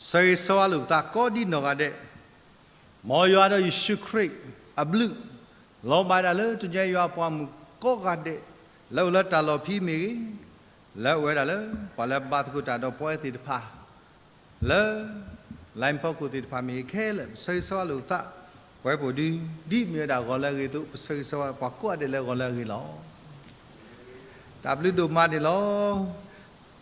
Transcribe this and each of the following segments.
ဆၢဂ့ၤဆၢဝါလိာ်ပသးကိးဒံနီၢ်ဂၤဒဲး, မ်ယွၤဒီးယ့ၣ်ၡူးခရံာ်အဘျုး, လီၤဘၣ်ဒၣ်လၢတနံၤညါယွၤအပှၤမုၣ်ကိးဂၤဒဲး, လၢအိၣ်လၢတၢ်လီၢ်ဖဲမ့ၢ်ဂ့ၤ, လၢအဝဲဒၣ်လၢ ပှၤလၢဘါသကိးတၢ်ဒီးပဝဲသ့ၣ်တဖၣ် လၢ လိုင်းဖီခိၣ်သ့ၣ်တဖၣ်မ့ၢ်ဂ့ၤခဲလၢာ် ပဆၢဂ့ၤဆၢဝါလိာ်ပသး, ပဝဲပအိၣ်ဒုး ဒ်မ့ၢ်ဝဲဒၣ်ဂီၤလၢအဂ့ၤအသိး ပဆၢဂ့ၤဆၢဝါပှၤကိးဂၤဒဲးလၢဂီၤလၢအဂ့ၤလီၤ. တၢ်ဘျုးဒိၣ်မးန့ၣ်လီၤ.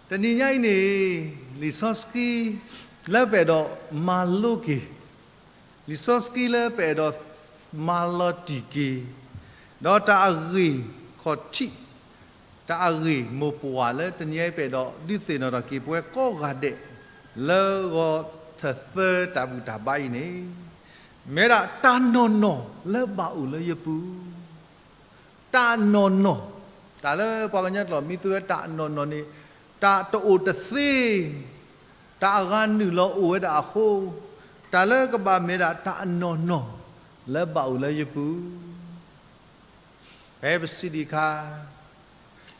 တနံၤညါအံၤန့ၣ် လံာ်စီဆှံ လၢပအဲၣ်ဒိးမၤလိက့ၤ, လံာ်စီဆှံလၢပအဲၣ်ဒိးမၤလီၤတံၢ်က့ၤ, ဒီးတၢ်အဂ့ၢ်ခီၣ်ထံး, တၢ်အဂ့ၢ်မိၢ်ပှၢ်လၢတနံၤညါအံၤပအဲၣ်ဒိးဒုးသ့ၣ်နီၣ်ထီၣ်က့ၤပဝဲကိးဂၤဒဲး လၢဂီၤထၢၣ်သၢတၢ်ဘူၣ်တၢ်ဘါအံၤန့ၣ်, မ့ၢ်ဝဲဒၣ်တၢ်နီၢ်နီၢ်လၢဘၣ်အိၣ်လၢယပူၤ တၢ်နီၢ်နီၢ်, တၢ်လၢပှၤကညီကျိာ်မ့ၢ်သူဝဲတၢ်နီၢ်နီၢ်န့ၣ်, တၢ်တအိၣ်တသ့, တၢ်အဂၤနုာ်လီၤအိၣ်ဝဲဒၣ်အဃိ, တၢ်လၢကဘၣ်မ့ၢ်ဒၣ်တၢ်နီၢ်နီၢ်လၢဘၣ်အိၣ်လၢယပူၤ, ဖဲပစံးဒံးအခါ,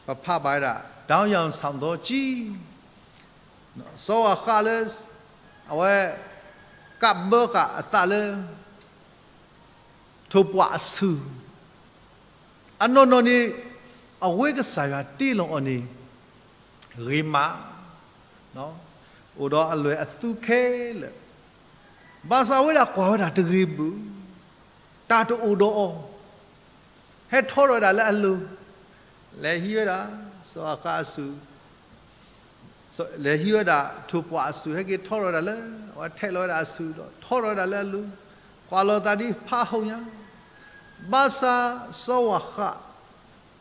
ပဖးဘၣ်ဝဲဒၣ် ဒေါင်းယွင်ဆောင်သောကြီး, စီၤဝၣ်ဃးလၢ အဝဲ ကးဘၢဃာ်အသးလၢ ထိၣ်ပှာ်အဆူၣ်, အနီၢ်နီၢ်န့ၣ် အဝဲကစၢ်ယွၤတ့လီၤအီၤန့ၣ် ဂ့ၤမး, အိၣ်ဒီးအလွဲၢ်အသူခဲလၢာ်, ဘၣ်ဆၣ်အဝဲဒၣ်ကွၢ်ဝဲဒၣ်တဂ့ၤဘၣ်, တၢ်တအိၣ်ဒီးအီၤ, ဟဲထီထီၣ်ဝဲဒၣ်လၢအလိၤ, လဲၤဟံးဝဲဒၣ် စီၤဝၣ်ဃးအဆူၣ် လဲၤဟံးဝဲဒၣ်ထိၣ်ပှာ်အဆူၣ် ဟဲက့ၤထီထီၣ်ဝဲဒၣ်လၢ အဝဲထဲးလီၤဝဲဒၣ်အဆူၣ်ဒီး ထီထီၣ်ဝဲဒၣ်လၢအလိၤ, ကွၢ်လီၤသးဒ်ဖးဟီၣ်ညါ, ဘၣ်ဆၣ်စီၤဝၣ်ဃး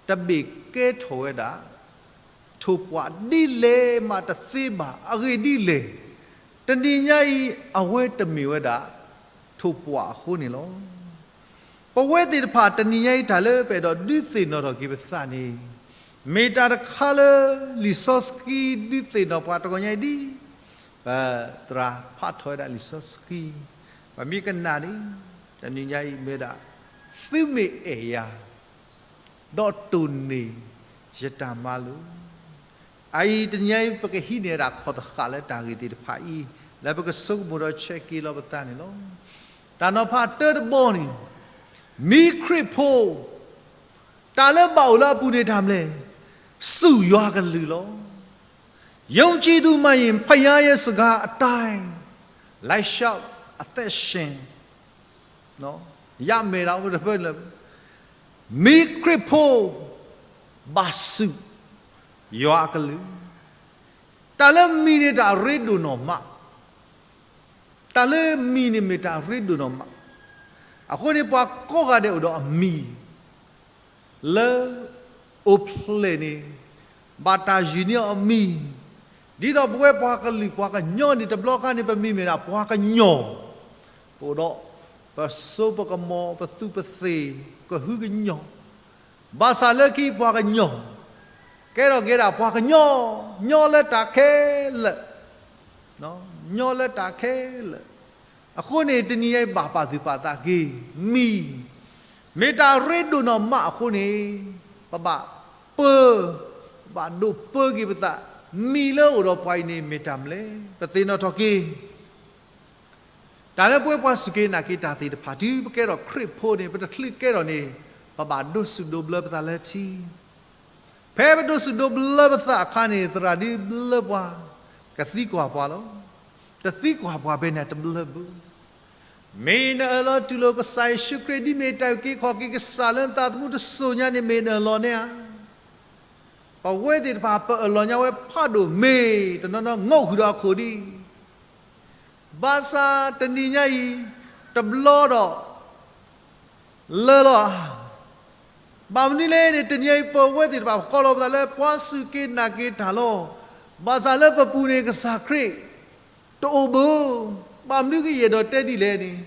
တဘ့ၣ်ကဲထီၣ်ဝဲဒၣ် ထိၣ်ပှာ်ဒ်လဲၣ်မးတသ့ဘၣ်, အဂ့ၢ်ဒ်လဲၣ်, တနံၤညါအံၤ အဝဲတမ့ၢ်ဝဲဒၣ် ထိၣ်ပှာ်အဃိန့ၣ်လီၤ. ပဝဲသ့ၣ်တဖၣ်တနံၤညါအံၤတၢ်လၢပအဲၣ်ဒိးဒုးသ့ၣ်နီၣ်ထီၣ်က့ၤပသးန့ၣ်, မ့ၢ်တၢ်တခါလၢလံာ်စီဆှံဒုးသ့ၣ်နီၣ်ပှၤတဂီၤညါအံၤဒ် ပသရၣ်ဖးထီၣ်ဝဲဒၣ်လံာ်စီဆှံ, ပမ့ၢ်ကနၣ်န့ၣ်, တနံၤညါအံၤမ့ၢ်ဒၣ် သုမ့ၢ်အဲၣ်ယၤ ဒီးတိၢ်န့ၢ်ယတၢ်မၤလိာ်, အအံၤတနံၤညါအံၤ ပကဟံးန့ၢ်ဒၣ်ခီၣ်တဃာ်လၢတၢ်ဂ့ၢ်သ့ၣ်တဖၣ်အံၤ လၢပကဆိကမိၣ်ဒီးဆဲးက့ၤလီၤပသးန့ၣ်လီၤ. တၢ်နီၤဖးတၢတဘီန့ၣ်, မ့ၢ်ခရံာ်ဖိ တၢ်လၢဘၣ်အိၣ်လၢအပူၤန့ၣ်တၢ်မနုၤလဲၣ်, စူၢ်ယွၤအကလုၢ်လီၤ. ယုံကြည်သူမှန်ရင် ဘုရားရဲ့စကားအတိုင်း လိုက်လျှောက်အသက်ရှင် ရမယ်, မ့ၢ်ခရံာ်ဖိ ဘၣ်စူၢ် ယွၤအကလုၢ်, တၢ်လၢမံၤန့ၣ်တၢ်အရ့ဒိၣ်နီၢ်မး, တၢ်လၢမံၤန့ၣ်မ့ၢ်တၢ်အရ့ဒိၣ်နီၢ်မး, အဃိန့ၣ်ပှၤကိးဂၤဒဲးအိၣ်ဒီးအမံၤ လၢ အိၣ်ဖျဲၣ်န့ၣ် ဘၣ်တၢ်ယုၢ်န့ၢ်အီၤအမံၤ, ဒ်သိးပဝဲပှၤကလုာ်ပှၤကညီန့ၣ် တဘျီခါန့ၣ် ပမံၤမ့ၢ်ဒၣ်ပှၤကညီ, ပအိၣ်ဒီး ပစိပကမီၤ ပသူးပသ့ၣ် ကဟုကညီၢ်, ဘၣ်ဆၣ်လၢခံပှၤကညီ ကဲထီၣ်က့ၤဒၣ်ပှၤကညီ, ညီလၢတၢ်ခဲလၢာ်, ညီလၢတၢ်ခဲလၢာ်, အဃိန့ၣ် တနံၤညါအံၤဘၣ်ပာ်သူၣ်ပာ်သးက့ၤ မံၤ မ့ၢ်တၢ်ရ့ဒိၣ်နီၢ်မးအဃိန့ၣ် ပဘၣ်ပၢ, ပဘၣ်ဒိးပၢက့ၤပသး, မံၤလၢအိၣ်ဒီးပှၤအံၤန့ၣ်မ့ၢ်တၢ်မနုၤလဲၣ်, ပသ့ၣ်နီၣ်ထီၣ်က့ၤ တၢ်လၢပဝဲပှၤစူၢ်က့ၤနာ်က့ၤတၢ်သ့ၣ်တဖၣ် တုၤပကဲထီၣ်ခရံာ်ဖိန့ၣ် ပတချုးကဲထီၣ်န့ၣ် ပဘၣ်ဒိးစူၢ်ဒိးဘျၢပသးလၢထံ, ဖဲပဒိးစူၢ်ဒိးဘျၢပသးအခါန့ၣ် သရၣ်ဒုးဘျၢပှၤ, ကသံကွၢ်ပှၤလီၤ, တသံကွၢ်ပှၤဖဲန့ၣ်တဘျၢဘၣ်, မ့ၢ်နအၢၣ်လီၤတူၢ်လိာ်ကစၢ်ယ့ၣ်ၡူးခရံာ် ဒ်မ့ၢ်တၢ်အုၣ်က့ၤခီၣ်က့ၤကစၢ်လၢနသးသမူတစိၤညါန့ၣ် မ့ၢ်နအၢၣ်လီၤန့ၣ်ဧါ. ပဝဲသ့ၣ်တဖၣ် ပအၢၣ်လီၤညါဝဲဖးဒိၣ်မ့ၢ် တနီၤနီၤ ငီၣ်ဃုာ်ဒီးအခိၣ်ဒံး, ဘၣ်ဆၣ်တနံၤညါအံၤ တဘျီဒီး လၢလီၤဧါ. ဘၣ်မနုၤလဲၣ်န့ၣ် တနံၤညါအံၤ ပဝဲသ့ၣ်တဖၣ် ပကိးလီၤပသးလၢ ပှၤစူၢ်က့ၤနာ်က့ၤတၢ်လီၤ. ဘၣ်ဆၣ်လၢပပူၤန့ၣ် ကစၢ်ခရံာ် တအိၣ်ဘၣ်. ဘၣ်မနုၤကယဲၢ်ဒီးတဲဒ်လဲၣ်န့ၣ်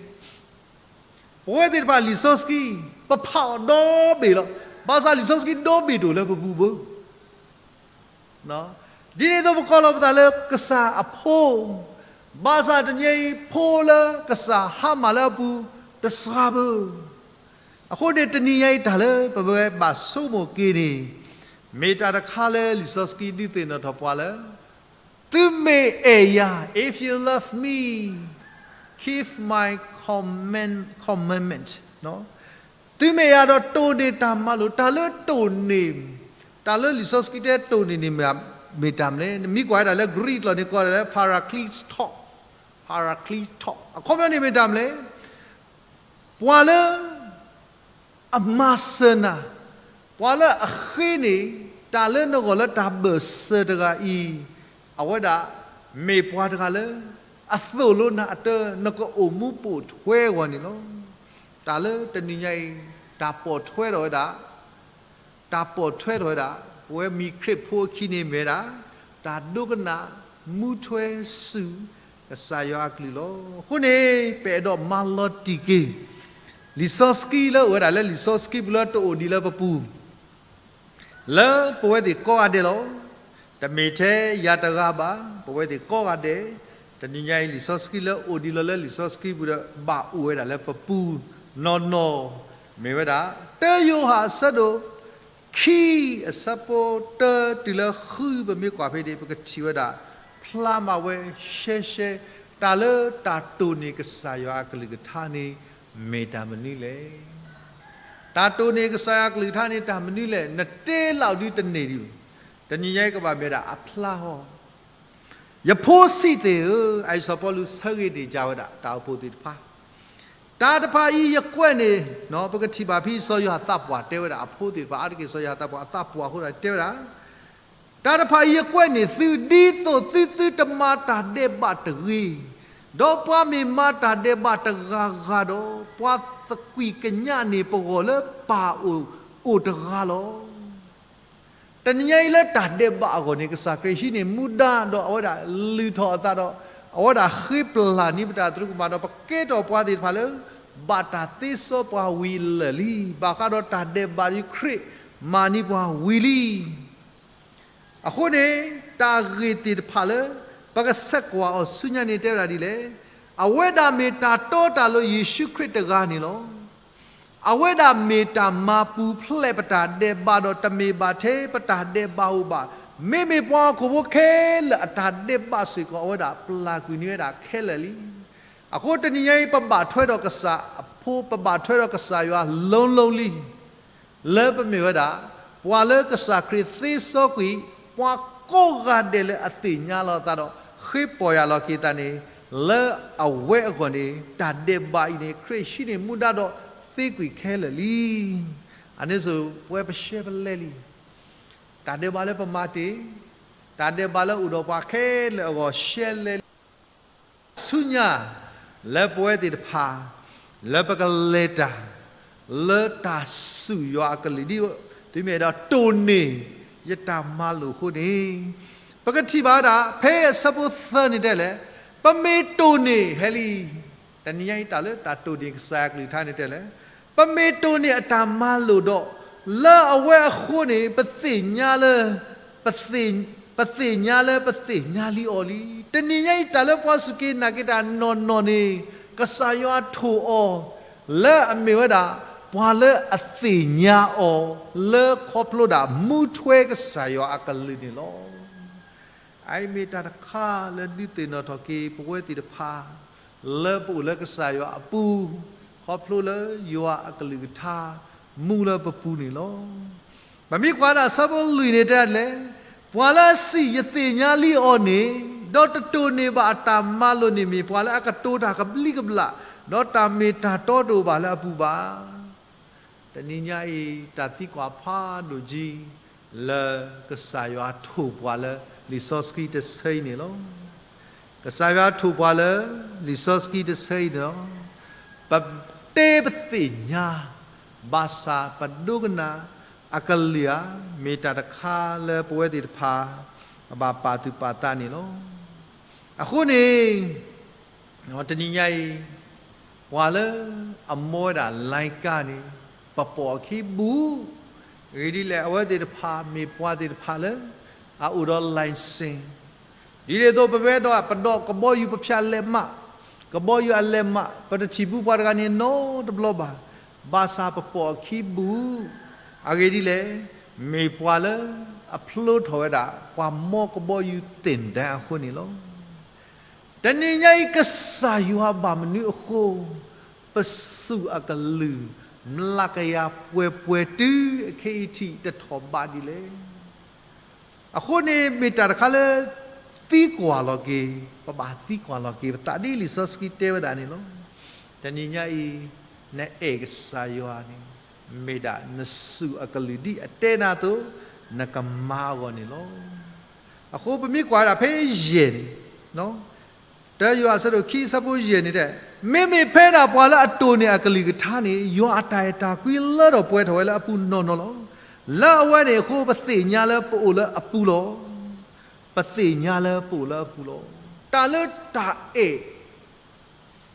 ပဝဲသ့ၣ်တဖၣ်လံာ်စီဆှံ ပဖးအီၤဒီဘ့ၣ်လီၤ. ဘၣ်ဆၣ်လံာ်စီဆှံဒီဘ့ၣ်တအိၣ်လၢပပူၤဘၣ်. ဒ်န့ၣ်အသိးပကိးလီၤပသးလၢကစၢ်အဖိ, ဘၣ်ဆၣ်တနံၤအံၤ ဖိလၢကစၢ်ဟါမၢ်လၢအပူၤတစှၤဘၣ်. အဃိန့ၣ် တနံၤညါအံၤတၢ်လၢပဝဲဘၣ်ဆိကမိၣ်က့ၤန့ၣ် မ့ၢ်တၢ်တခါလၢလံာ်စီဆှံဒုးသ့ၣ်နီၣ်ထီၣ်ပှၤလၢ သုမ့ၢ်အဲၣ်ယၤ, if you love me, keep my command, commandment. သုမ့ၢ်အဲၣ်ယၤဒီးတိၢ်န့ၢ်တၢ်မၤလိာ်, တၢ်လၢတိၢ်န့ၢ်, တၢ်လၢလံာ်စီဆှံတဲတိၢ်န့ၢ်န့ၣ် မ့ၢ်တၢ်မနုၤလဲၣ်. နမ့ၢ်ကွၢ်ဝဲဒၣ်လၢ Greek လီၤန့ၣ် ကိးဒၣ်လၢ Paracletos, Paracletos အခီပညီန့ၣ်မ့ၢ်တၢ်မနုၤလဲၣ်. ပှၤလၢ အမၤစၢၤနၤ, ပှၤလၢအဃ့န့ၢ် တၢ်လၢနဂီၢ်လၢတၢ်ဘၢၣ်စၢၤတဂၤအံၤ, အဝဲဒၣ် မ့ၢ်ပှၤတဂၤလၢ အသိၣ်လိနၤအတၢ် နကအိၣ်မူပိာ်ထွဲအဂီၢ်န့ၣ်လီၤ. တၢ်လၢတနံၤညါအံၤ တၢ်ပိာ်ထွဲထီၣ်ဝဲဒၣ် တၢ်ပိာ်ထွဲထီၣ်ဝဲဒၣ် ပဝဲမ့ၢ်ခရံာ်ဖိအခံန့ၣ်မ့ၢ်ဝဲဒၣ် တၢ်ဒိကနၣ်မူထွဲဆူ ကစၢ်ယွၤအကလုၢ်လီၤ. အဃိန့ၣ် ပအဲၣ်ဒိးမၤလီၤတံၢ်က့ၤ လံာ်စီဆှံလၢအိၣ်ဝဲဒၣ်လၢလံာ်စီဆှံပူၤလၢတအိၣ်ဒံးလၢပပူၤ လၢပဝဲသ့ၣ်ကိးဂၤဒဲးလီၤ. တမ့ၢ်ထဲယၤတဂၤဘၣ်, ပဝဲသ့ၣ်ကိးဂၤဒဲး, တနံၤညါအံၤ လံာ်စီဆှံလၢအိၣ်ဒံးလီၤလၢလံာ်စီဆှံပူၤဒီး ဘၣ်အိၣ်ဝဲဒၣ်လၢပပူၤနီၢ်နီၢ်, မ့ၢ်ဝဲဒၣ် တယိၤဟၣ်အဆၢဒိၣ်ခံ အဆၢဖိတၢတုၤလၢဃု ပမ့ၢ်ကွၢ်ဖဲန့ၣ် ပကထံၣ်ဝဲဒၣ် ဖျါမးဝဲရှဲရှဲ တၢ်လၢတၢ်တိၢ်န့ၢ်ကစၢ်ယွၤအကလုၢ်ကထါန့ၣ် မ့ၢ်တၢ်မနုၤလဲၣ်. တၢ်တိၢ်န့ၢ်ကစၢ်ယွၤအကလုၢ်ကထါန့ၣ် တၢ်မနုၤလဲၣ်. နတ့လီၤဒုတန့ၢ်ဒံး, တနံၤညါအံၤကဘၣ်မ့ၢ်ဒၣ်အဖျါဟီၣ် ယဖိဆံးသ့ၣ်ဧၢ, အံၤစီၤပီလူးဆၢဂ့ၤန့ၢ်က့ၤဝဲဒၣ် တၢ်အိၣ်ဖှိၣ်သ့ၣ်တဖၣ်, တၢ်တဖၣ်အံၤယကွဲးန့ၣ်, ပကထံၣ်ဘၣ်ဖဲစီၤယိၤဟၣ်သးပှၢ်တဲဝဲဒၣ် အဖိသ့ၣ်တဖၣ် အါတက့ၢ်စီၤယိၤဟၣ်သးပှၢ်အသးပှၢ်အဃိဒီးတဲဝဲဒၣ်, တၢ်တဖၣ်အံၤယကွဲးန့ၢ်သု ဒ်သိးသုသုတမၤတၢ်ဒဲးဘးတဂ့ၤ, ဒီးပှၤမ့ၢ်မၤတၢ်ဒဲးဘးတဂၤဂၤဒီး ပှၤသကွံၢ်ကညးန့ၢ်ပဂီၢ်လၢပၢ်အိၣ်အိၣ်တဂၤလီၤ. တနံၤညါအံၤလၢတၢ်ဒဲးဘးအဂီၢ်န့ၣ် ကစၢ်ခရံာ်ဟံးန့ၢ်မူဒါဒီးအဝဲဒၣ်လုၢ်ထီၣ်အသးဒီး အဝဲဒၣ်ဃ့ပျၢ်န့ၢ်ပတၢ်သရူးကမၣ်ဒီး ပကဲထီၣ်ပှၤသ့ၣ်တဖၣ်လၢ ဘၣ်တၢ်သ့စီပှၤဝံၤလၢာ်လံ. ဘၣ်ဃးဒီးတၢ်ဒဲးဘးဒီးခရံာ်မၤန့ၢ်ပှၤဝံၤလံ. အဃိန့ၣ် တၢ်ဂ့ၢ်သ့ၣ်တဖၣ်လၢ ပကဆဲးကွၢ်အီၤဆူညါန့ၣ်တဲဝဲဒၣ်ဒ်လဲၣ်. အဝဲဒၣ်မ့ၢ်တၢ်တီတၢ်လိၤယ့ၣ်ၡူးခရံာ်တဂၤန့ၣ်လီၤ. အဝဲဒၣ်မ့ၢ်တၢ်မၤပူၤဖျဲးပတၢ်ဒဲးဘးဒီး တမ့ၢ်ဘၣ်ထဲပတၢ်ဒဲးဘးဧိၤဘၣ်. မ့မ့ၢ်ပှၤဟီၣ်ခိၣ်ဖိခဲလၢာ်အတၢ်ဒဲးဘးစ့ၢ်ကီး အဝဲဒၣ်ပျၢ်ကွံာ်န့ၢ်ဝဲဒၣ်ခဲလၢာ်လံ. အဃိတနံၤညါအံၤ ပဘၣ်ထွဲဒီးကစၢ်အဖိ, ပဘၣ်ထွဲဒီးကစၢ်ယွၤ လုံးလုံးလံ. လၢပမ့ၢ်ဝဲဒၣ် ပှၤလၢကစၢ်ခရံာ်သ့စီကွံာ်, ပှၤကိးဂၤဒဲးလၢအသ့ၣ်ညါလီၤအသးဒီး ဃ့ပီၢ်ယၢ်လီၤက့ၤသးန့ၣ်, လၢအဝဲအဂီၢ်န့ၣ် တၢ်ဒဲးဘးအံၤန့ၣ် ခရံာ်ဟံးန့ၢ်မူဒါဒီးသ့ကွံာ်ခဲလၢာ်လံ. အန့ၣ်စ့ၢ် ပဝဲပရှဲပလဲလံ တၢ်ဒဲးဘးလၢပမၤတ့ၢ်, တၢ်ဒဲးဘးလၢအိၣ်ဒီးပှၤခဲလၢာ်အဂီၢ် ရှဲလဲလံ ဆူညါ လၢပဝဲသ့ၣ်တဖၣ် လၢပကလဲၤတၢ် လၢတၢ်စူၢ်ယွၤအကလုၢ်ဒ် သုမ့ၢ်အဲၣ်ဒိးတိၢ်န့ၢ် ယတၢ်မၤလိာ်အဃိန့ၣ်, ပကထံၣ်ဘၣ်ဝဲဒၣ် ဖဲအဆၢဖိသၢန့ၣ်တဲလဲၣ်, ပမ့ၢ်တိၢ်န့ၢ်ဟဲလံ. တနံၤညါအံၤတၢ်လၢတၢ်တိၢ်န့ၢ်ကစၢ်ယွၤကလုၢ်ကထါန့ၣ်တဲလဲၣ်, ပမ့ၢ်တိၢ်န့ၢ်အတၢ်မၤလိာ်ဒီး လၢအဝဲအဃိန့ၣ် ပသ့ၣ်ညါလၢ ပသ့ၣ်ညါလၢပသ့ၣ်ညါလံအီၤလံ. တနံၤညါအံၤတၢ်လၢပှၤစူၢ်က့ၤနာ်က့ၤတၢ်နီၢ်နီၢ်န့ၣ် ကစၢ်ယွၤထိၣ်အီၤ လၢအမ့ၢ်ဝဲဒၣ် ပှၤလၢအသ့ၣ်ညါအီၤ လၢခီဖျိဒၣ်မူထွဲကစၢ်ယွၤအကလုၢ်န့ၣ်လီၤ. အအံၤမ့ၢ်တၢ်တခါလၢဒုးသ့ၣ်နီၣ်ထီၣ်က့ၤပဝဲသ့ၣ်တဖၣ် လၢပအိၣ်လၢကစၢ်ယွၤအပူၤ ခီဖျိလၢယွၤအကလုၢ်ကထါမူလၢပပူၤန့ၣ်လီၤ. ပမ့ၢ်ကွၢ်ဒၣ်ဆၢဖိလွံၢ်န့ၣ်တဲလဲၣ်, ပှၤလၢအစံၣ်ယသ့ၣ်ညါလံအီၤန့ၣ် ဒီးတတိၢ်န့ၢ်ဘၣ်အတၢ်မၤလိာ်န့ၣ်မ့ၢ် ပှၤလၢအကတိၤတၢ်ကဘျံးကဘျၣ် ဒီးတၢ်မ့ၢ်တၢ်တီတအိၣ်ဘၣ်လၢအပူၤဘၣ်. တနံၤညါအံၤ တၢ်သံကွၢ်ဖးဒိၣ်ကံ လၢကစၢ်ယွၤထိၣ်ပှၤလၢလံာ်စီဆှံတဆၢအံၤန့ၣ်လီၤ. ကစၢ်ယွၤထိၣ်ပှၤလၢလံာ်စီဆှံတဆၢအံၤန့ၣ်လီၤ. ပတဲပသ့ၣ်ညါ ဘၣ်ဆၣ်ပဒိကနၣ်အကလုၢ်ဧါ မ့ၢ်တၢ်တခါလၢပဝဲသ့ၣ်တဖၣ် ကဘၣ်ပာ်သူၣ်ပာ်သးန့ၣ်လီၤ. အဃိန့ၣ် တနံၤညါအံၤ ပှၤလၢအမိၢ်ဝဲဒၣ် လိုင်းကား န့ၣ် ပပိာ်အခံဘူး, အဂ့ၢ်ဒ်လဲၣ် အဝဲသ့ၣ်တဖၣ်မ့ၢ်ပှၤသ့ၣ်တဖၣ်လၢ အအိၣ်ဒီး license ဒ်န့ၣ်အသိး ပဝဲဒီးပဒိးကဘီယူၤပဖၠးလဲးမး, ကဘီယူၤအလဲးမး ပတထံၣ်ဘူးပှၤတဂၤန့ၣ်နီတဘျီဘၣ်. ဘၣ်ဆၣ်ပပိာ်အခံဘူး, အဂ့ၢ်ဒ်လဲၣ်, မ့ၢ်ပှၤလၢ အဖျိထီၣ်ဝဲဒၣ် ပှၤမီကဘီယူၤသ့ၣ်ဒၢအဃိန့ၣ်လီၤ. တနံၤညါအံၤ ကစၢ်ယွၤဘၣ်မနုၤအဃိ ပစူၢ်အကလုၢ် မျးကယၤပှဲၤပှဲၤတုၤအခဲအံၤထံးတထီၣ်ဘးဒ်လဲၣ်. အဃိန့ၣ်မ့ၢ်တၢ်တခါလၢ သံကွၢ်လီၤက့ၤ, ပဘၣ်သံကွၢ်လီၤက့ၤပသးဒ်လံာ်စီဆှံတဲဝဲဒၣ်န့ၣ်လီၤ. တနံၤညါအံၤ နအဲၣ်ကစၢ်ယွၤန့ၣ် မ့ၢ်ဒၣ်နစူၢ်အကလုၢ်ဒ်အတဲနၤအသိး နကမၤအဂီၢ်န့ၣ်လီၤ. အဃိပမ့ၢ်ကွၢ်ဝဲဒၣ်ဖဲယဲၢ်န့ၣ်, တၢယိၤဟၣ်အဆၢဒိၣ်ခံအဆၢဖိယဲၢ်န့ၣ်တဲ, မ့မ့ၢ်ဖဲဒၣ်ပှၤလၢအတိၢ်န့ၢ်အကလုၢ်ကထါန့ၣ် ယွၤအတၢ်အဲၣ်တၢ်ကွံလၢထီၣ်ပှဲၤထီၣ်ဝဲလၢအပူၤနီၢ်နီၢ်လီၤ. လၢအဝဲန့ၣ်အဃိ ပသ့ၣ်ညါလၢပအိၣ်လၢအပူၤလီၤ. ပသ့ၣ်ညါလၢပအိၣ်လၢအပူၤလီၤ. တၢ်လၢတၢ်အဲၣ်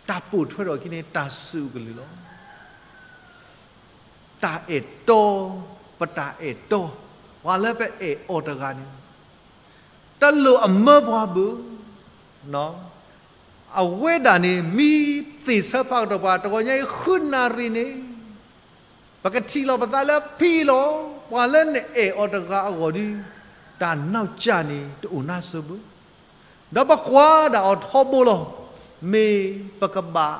တၢ်ပိာ်ထွဲထီၣ်အခံန့ၣ် တၢ်စူၢ်အကလုၢ်လီၤ. တၢ်အဲၣ်တီ, ပတၢ်အဲၣ်တီ, ပှၤလၢပအဲၣ်အီၤတဂၤန့ၣ် တလိၣ်အမၢပှၤဘၣ်. အဝဲဒၣ်န့ၣ် မ့ၢ်သ့ၣ်ဆၢဖးကတီၢ်ပှၤ တဂီၤညါအံၤဃုနၣ်ရံၣ်န့ၣ် ပကထံၣ်လီၤပသးလၢဖဲအံၤလီၤ. ပှၤလၢနအဲၣ်အီၤတဂၤအဂီၢ်ဒီး တၢ်နီၢ်ကၠၢ်န့ၣ် တအိၣ်နါစိၤဘၣ်. ဒီးပကွၢ်ဒၣ်အီၤထီဘိလီၤ. မ့ၢ်ပကဘၣ်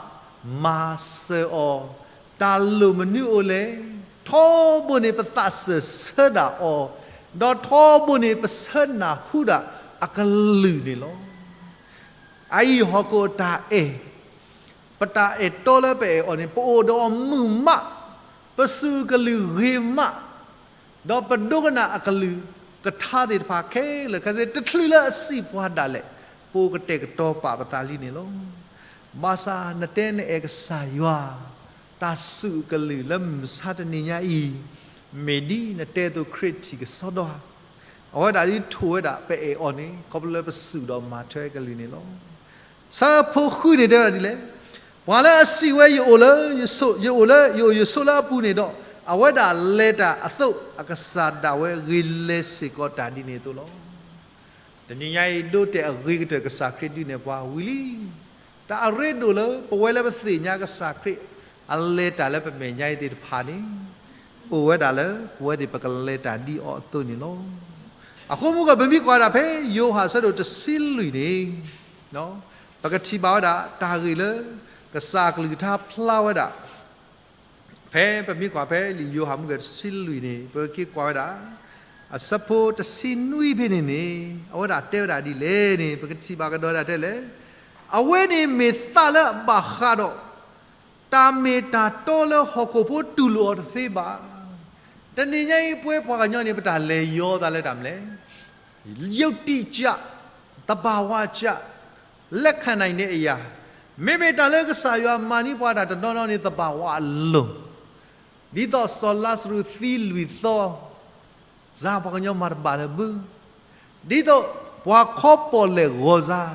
မၤစၢၤအီၤ တၢ်လိၣ်မနုၤအိၣ်လဲၣ်. ထီဘိန့ၣ် ပသးစၢၢ်ဆၢဒၣ်အီၤ, ဒီးထီဘိန့ၣ် ပဆၢနၢ်ဟူဒၣ်အကလုၢ်န့ၣ်လီၤ. အအံၤဟီၣ်ခိၣ်အတၢ်အဲၣ်, ပတၢ်အဲၣ်တီလၢပအဲၣ်အီၤန့ၣ် ပအိၣ်ဒီးအီၤမုာ်မး, ပစူၢ်ကလုၢ်ဂ့ၤမး, ဒီးပဒိကနၣ်အကလုၢ်ကထါသ့ၣ်တဖၣ်ခဲလၢာ်ခဲဆ့ တချုးလၢအစံးပှၤဒၣ်လဲာ် ပအိၣ်ကတဲာ်ကတီၤပာ်ပသးလံန့ၣ်လီၤ. ဘၣ်ဆၣ်နတဲနအဲၣ်ကစၢ်ယွၤ တၢ်စူၢ်အကလုၢ်လၢမုၢ်မဆါတနံၤညါအံၤ မ့ၢ်ဒ်နတဲအသိးခရံာ်ထံၣ်ကစီဒီဧါ. အဝဲဒၣ်ဒ်ထိၣ်ဝဲဒၣ်ပအဲၣ်အီၤန့ၣ် ခီဖျိလၢပစူၢ်ဒီးမၤထွဲကလုၢ်န့ၣ်လီၤ. ဆၢဖိဃုန့ၣ်တဲဝဲဒၣ်ဒ်လဲၣ်. ပှၤလၢအစံးဝဲ ယအိၣ်လၢယဆိး, ယအိၣ်လၢယအိၣ်ယဆိးလၢအပူၤန့ၣ်ဒီး အဝဲဒၣ်လဲၤတၢ်အသိး အကစၢ်ဒၣ်ဝဲဂ့ၤလဲၤစ့ၢ်ကီးတၢ်ဒ်န့ၣ်အသိးလီၤ. တနံၤညါအံၤ ဒိးတဲာ်အဂ့ၤကတၢၢ်ကစၢ်ခရံာ်ဒုးနဲၣ်ပှၤဝံၤလံ. တၢ်အရ့ဒိၣ်လၢပဝဲလၢပသ့ၣ်ညါကစၢ်ခရံာ် အလဲၤတၢ်လၢပမဲာ်ညါအံၤသ့ၣ်တဖၣ်န့ၣ် အိၣ်ဝဲဒၣ်လၢ ပဝဲသ့ၣ်ပကလဲၤတၢ်ဒ်အီၤအသိးန့ၣ်လီၤ. အဃိမုၢ်ဂီၢ် ပမ့ၢ်ကွၢ်ဒၣ်ဖဲယိၤဟၣ်အဆၢဒိၣ်တဆံလွံၢ်န့ၣ် ပကထံၣ်ဘၣ်ဝဲဒၣ် တၢ်ဂ့ၢ်လၢ ကစၢ်အကလုၢ်ကထါဖျါဝဲဒၣ် ဖဲပမ့ၢ်ကွၢ်ဖဲလံာ်ယိၤဟၣ်မုၢ်ဂီၢ်တဆံလွံၢ်န့ၣ် ပက့ၤကွၢ်ဝဲဒၣ် အဆၢဖိတဆံနွံဖဲန့ၣ်န့ၣ် အဝဲဒၣ်တဲဝဲဒၣ်ဒ်လဲၣ်န့ၣ် ပကထံၣ်ဘၣ်ကဒီးဒၣ်တဲလဲၣ်. အဝဲန့ၣ်မ့ၢ်သးလၢအဘၣ်ဃးဒီး တၢ်မ့ၢ်တၢ်တီလၢဟီၣ်ခိၣ်ဖိတူၢ်လိာ်အီၤတသ့ဘၣ်. တနံၤညါအံၤ ပဝဲပှၤကညီန့ၣ် ပတၢ်လဲၤယီၤသးလၢတၢ်မနုၤလဲၣ်. ယုတ်တိကျ, သဘာဝကျ, လက်ခံနိုင်တဲ့အရာ, မ့မ့ၢ်တၢ်လၢကစၢ်ယွၤမၤန့ၢ်ပှၤတၢ်တနီၤနီၤန့ၣ် သဘာဝအလိၤ, ဒ်သိးစီၤလါစရူးသံလွံၢ်သီ စါ ပှၤကညီမၤတဘၣ်လၢၤဘၣ်. ဒ်သိးပှၤခီပီၣ်လဲၣ်ဂီၤစါ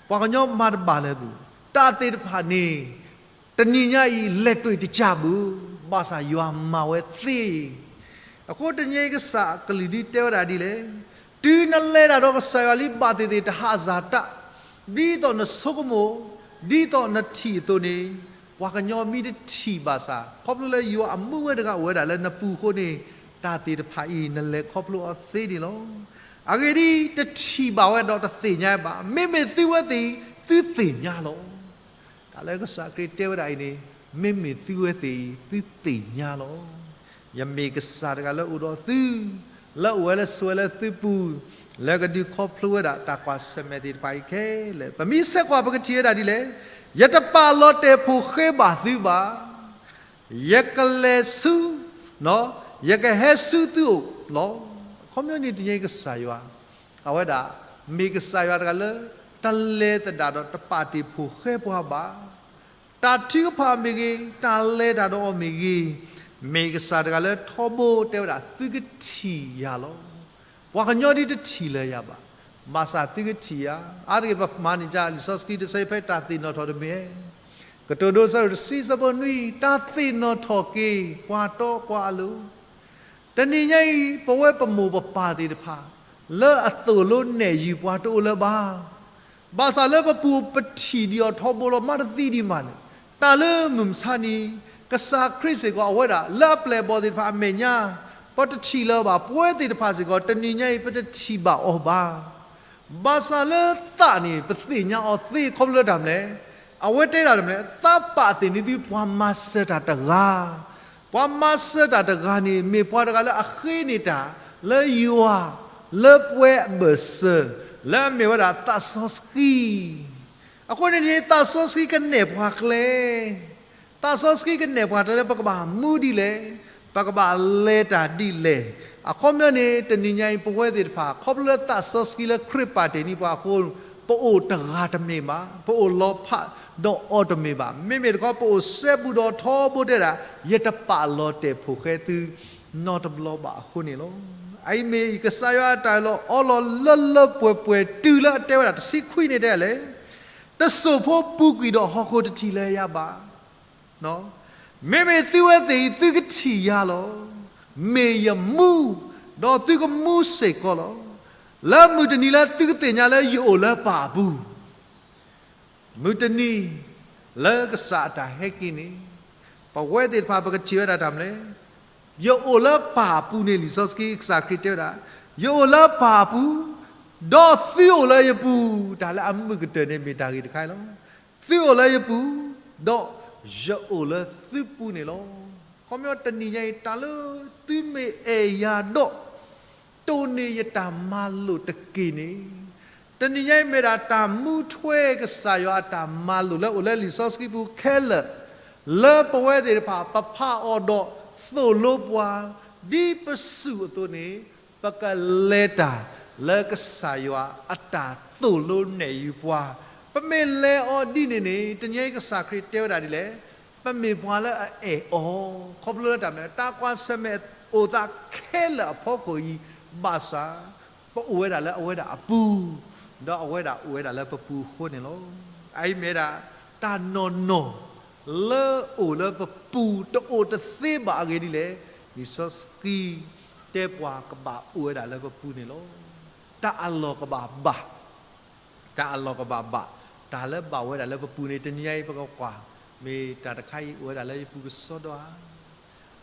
ပှၤကညီမၤတဘၣ်လၢၤဘၣ်. တၢ်သ့ၣ်တဖၣ်န့ၣ် တနံၤညါအံၤ လက်တွေ့တကျဘၣ်, ဘၣ်ဆၣ်ယွၤမၤဝဲသ့. အဃိတနံၤအံၤကစၢ်အကလုၢ်ဒုးတဲဝဲဒၣ်ဒ်လဲၣ်. တုၤနလဲၤတၢ်ဒီးကစၢ်ယွၤလံဘၣ်သ့ၣ်သ့ၣ် တဟးစၢ်တၢ်, ဒ်သိးနဆိကမိၣ်, ဒ်သိးနထံၣ်အသိးန့ၣ်, ပှၤကညီမ့ၢ်တထံၣ်ဘၣ်ဆၣ် ခီဖျိလၢယွၤအမူဝဲတဂၤအိၣ်ဝဲဒၣ်လၢနပူၤအဃိန့ၣ်, တၢ်သ့ၣ်တဖၣ်အံၤ နလဲၤခီဖျိအီၤသ့န့ၣ်လီၤ. အဂ့ၢ်ဒ်အံၤ, တထံၣ်ဘၣ်ဝဲဒီးတသ့ၣ်ညါဘၣ်. မ့မ့ၢ်သုဝဲသ့ၣ်အံၤ သုသ့ၣ်ညါလီၤ. တၢ်လၢကစၢ်ခရံာ်တဲဝဲဒၣ်အံၤန့ၣ်, မ့မ့ၢ်သုဝဲသ့ၣ်အံၤ သုသ့ၣ်ညါလီၤ. ယမ့ၢ်ကစၢ်တဂၤလၢအိၣ်ဒီးသု, လၢအိၣ်ဝဲလၢဆိးဝဲလၢသုပူၤ, လၢကဒုးခီဖျိဝဲဒၣ်တၢ်ကွၢ်ဆၢၣ်မဲာ်သ့ၣ်တဖၣ်အံၤခဲလၢာ်. ပမ့ၢ်ဆဲးကွၢ်ပကထံၣ်ဝဲဒၣ်ဒ်လဲၣ်. ယတပာ်လီၤတဲာ်ဖိၣ်ဃဲဘၣ်သုဘၣ်. ယကလဲၤဆူ, ယကဟဲဆူသုအိၣ်လီၤ. အခီပညီန့ၣ်တနံၤအံၤကစၢ်ယွၤ, အဝဲဒၣ်, မ့ၢ်ကစၢ်ယွၤတဂၤလၢ တလဲၤသဒၣ်ဒီးတပာ်တ့ၢ်ဖိၣ်ဃဲပှၤဘၣ်. တၢ်ထုကဖၣ်မ့ၢ်ဂ့ၤ, တၢ်လဲၤတၢ်ဒီးအီၤမ့ၢ်ဂ့ၤ, မ့ၢ်ကစၢ်တဂၤလၢထီဘိတဲဝဲဒၣ် သုကထံၣ်ယၤလီၤ. ပှၤကညီဒ်တထံၣ်လၢၤယၤဘၣ်, ဘၣ်ဆၣ်သုကထံၣ်ယၤ. အါတက့ၢ်ပမၤန့ၢ်ကလံာ်စီဆှံတဆၢဖဲတၢ်သ့ၣ်နီၣ်ထီၣ်တမ့ၢ်ဧါ. ကတိၤဒိအဆၢဒိၣ်တဆံအဆၢဖိနွံ, တၢ်သ့ၣ်နီၣ်ထီၣ်က့ၤ ပှၤတီပှၤအလိၤ. တနံၤညါအံၤ ပဝဲပမိၢ်ပပၢ်သ့ၣ်တဖၣ် လၢအသိၣ်လိနဲၣ်ယုာ်ပှၤတအိၣ်လၢၤဘၣ်. ဘၣ်ဆၣ်လၢပပူၤပထံၣ်ဒံးအီၤထီဘိလီၤ မၤတသံဒံးမးန့ၣ်, တၢ်လၢမုၢ်မဆါနံၤ, ကစၢ်ခရံာ်စ့ၢ်ကီးအဝဲဒၣ် လၢအပျဲၢ်အဘီၣ်သ့ၣ်တဖၣ်အမဲာ်ညါ, ပတထံၣ်လၢၤဘၣ်. ပဝဲသ့ၣ်တဖၣ်စ့ၢ်ကီး တနံၤညါအံၤ ပတထံၣ်ဘၣ်အီၤဘၣ်. ဘၣ်ဆၣ်လၢသးန့ၣ် ပသ့ၣ်ညါအီၤသ့ ခီဖျိလၢတၢ်မနုၤလဲၣ်. အဝဲတဲဒၣ်တၢ်မနုၤလဲၣ်, သးပာ်သ့ၣ်န့ၢ်သုပှၤမၤစၢၤတၢ်တဂၤ, ပှၤမၤစၢၤတၢ်တဂၤန့ၣ် မ့ၢ်ပှၤတဂၤလၢအဃ့န့ၢ်တၢ်လၢယွၤ လၢပှဲၤအဘၢၣ်စၢၤ လၢအမ့ၢ်ဝဲဒၣ်သးစီဆှံ. အဃိန့ၣ်န့ၣ် သးစီဆှံကနဲၣ်ပှၤကျဲ သးစီဆှံကနဲၣ်ပှၤကျဲလၢပကဘၣ်မူဒ်လဲၣ်, ပကဘၣ်လဲၤတၢ်ဒ်လဲၣ်. အခီပညီန့ၣ် တနံၤညါအံၤ ပဝဲသ့ၣ်တဖၣ် ခီဖျိလၢသးစီဆှံလၢခရံာ်ပာ်တ့ၢ်န့ၢ်ပှၤအဃိ ပအိၣ်တဂၤတမ့ၢ်ဘၣ်, ပအိၣ်လီၤဖးဒီးအီၤတမ့ၢ်ဘၣ်. မ့မ့ၢ်တခီ ပအိၣ်စဲဘူးဒီးထီဘိတဲဒၣ် ယတပာ်လီၤတဲာ်ဖိၣ်ဃဲသုနီတဘျီဘၣ်အဃိန့ၣ်လီၤ. အအံၤမ့ၢ်ကစၢ်ယွၤအတၢ်အၢၣ်လီၤအီလီၤလၢလၢပှဲၤပှဲၤ တုၤလၢအတဲဝဲဒၣ်တဆံခွံန့ၣ်တဲလဲၣ်, တစိၢ်ဖိပူၤကွံာ်ဒီးဟီၣ်ခိၣ်တထံၣ်လၢၤယၤဘၣ်. မ့မ့ၢ်သုဝဲသ့ၣ်အံၤ သုကထံၣ်ယၤလီၤ. မ့ၢ်ယမူ, ဒီးသုကမူစ့ၢ်ကီးလီၤ. လၢမုၢ်တနံၤလၢသုကသ့ၣ်ညါလၢယအိၣ်လၢပၢ်အပူၤ, မုၢ်တနံၤ လၢကစၢ်အတၢ်ဟဲက့ၤန့ၣ် ပဝဲသ့ၣ်တဖၣ်ပကထံၣ်ဝဲဒၣ်တၢ်မနုၤလဲၣ်. ယအိၣ်လၢပၢ်အပူၤန့ၣ် လံာ်စီဆှံကစၢ်ခရံာ်တဲဝဲဒၣ်, ယအိၣ်လၢပၢ်အပူၤ, ဒီးသုအိၣ်လၢယပူၤ, တၢ်လၢအမုာ်ကတၢၢ်န့ၣ်မ့ၢ်တၢ်ဂ့ၢ်တခါအံၤလီၤ. သုအိၣ်လၢယပူၤ, ဒီးယအိၣ်လၢသုပူၤန့ၣ်လီၤ. ခီပညီတနံၤညါအံၤ တၢ်လၢသုမ့ၢ်အဲၣ်ယၤဒီး တိၢ်န့ၢ်ယတၢ်မၤလိာ်တက့ၢ်န့ၣ်, တနံၤညါအံၤမ့ၢ်ဒၣ်တၢ်မူထွဲကစၢ်ယွၤအတၢ်မၤလိာ်လၢအိၣ်လၢလံာ်စီဆှံပူၤ ခဲလၢာ်လၢပဝဲသ့ၣ်တဖၣ် ပဖးအီၤဒီးသိၣ်လိပှၤ ဒ်ပစူၢ်အသိးန့ၣ် ပကလဲၤတၢ်လၢကစၢ်ယွၤအတၢ်သိၣ်လိနဲၣ်ယုာ်ပှၤ. ပမ့ၢ်လဲၤအီၤဒ်န့ၣ်န့ၣ် တနံၤညါအံၤကစၢ်ခရံာ်တဲဝဲဒၣ်ဒ်လဲၣ်, ပမ့ၢ်ပှၤလၢအအဲၣ်အီၤ, ခီဖျိလၢတၢ်မနုၤလဲၣ်, တၢ်ကွၢ်ဆၢၣ်မဲာ်အိၣ်သးခဲလၢာ်အဖီခိၣ်အံၤ, ဘၣ်ဆၣ် ပအိၣ်ဝဲဒၣ်လၢအဝဲဒၣ်အပူၤ, ဒီးအဝဲဒၣ်အိၣ်ဝဲဒၣ်လၢပပူၤအဃိန့ၣ်လီၤ. အအံၤမ့ၢ်ဝဲဒၣ် တၢ်နီၢ်နီၢ် လၢအိၣ်လၢပပူၤ တအိၣ်တသ့ဘၣ်အဂ့ၢ်ဒ်လဲၣ်, လံာ်စီဆှံတဲပှၤကဘၣ်အိၣ်ဝဲဒၣ်လၢပပူၤန့ၣ်လီၤ. တၢ်အလီၢ်ကဘၣ်ဘၣ် တၢ်အလီၢ်ကဘၣ်ဘၣ်, တၢ်လၢဘၣ်ဝဲဒၣ်လၢပပူၤန့ၣ် တနံၤညါအံၤပကကွၢ်, မ့ၢ်တၢ်တခါအံၤအိၣ်ဝဲဒၣ်လၢယပူၤကစီဒီဧါ.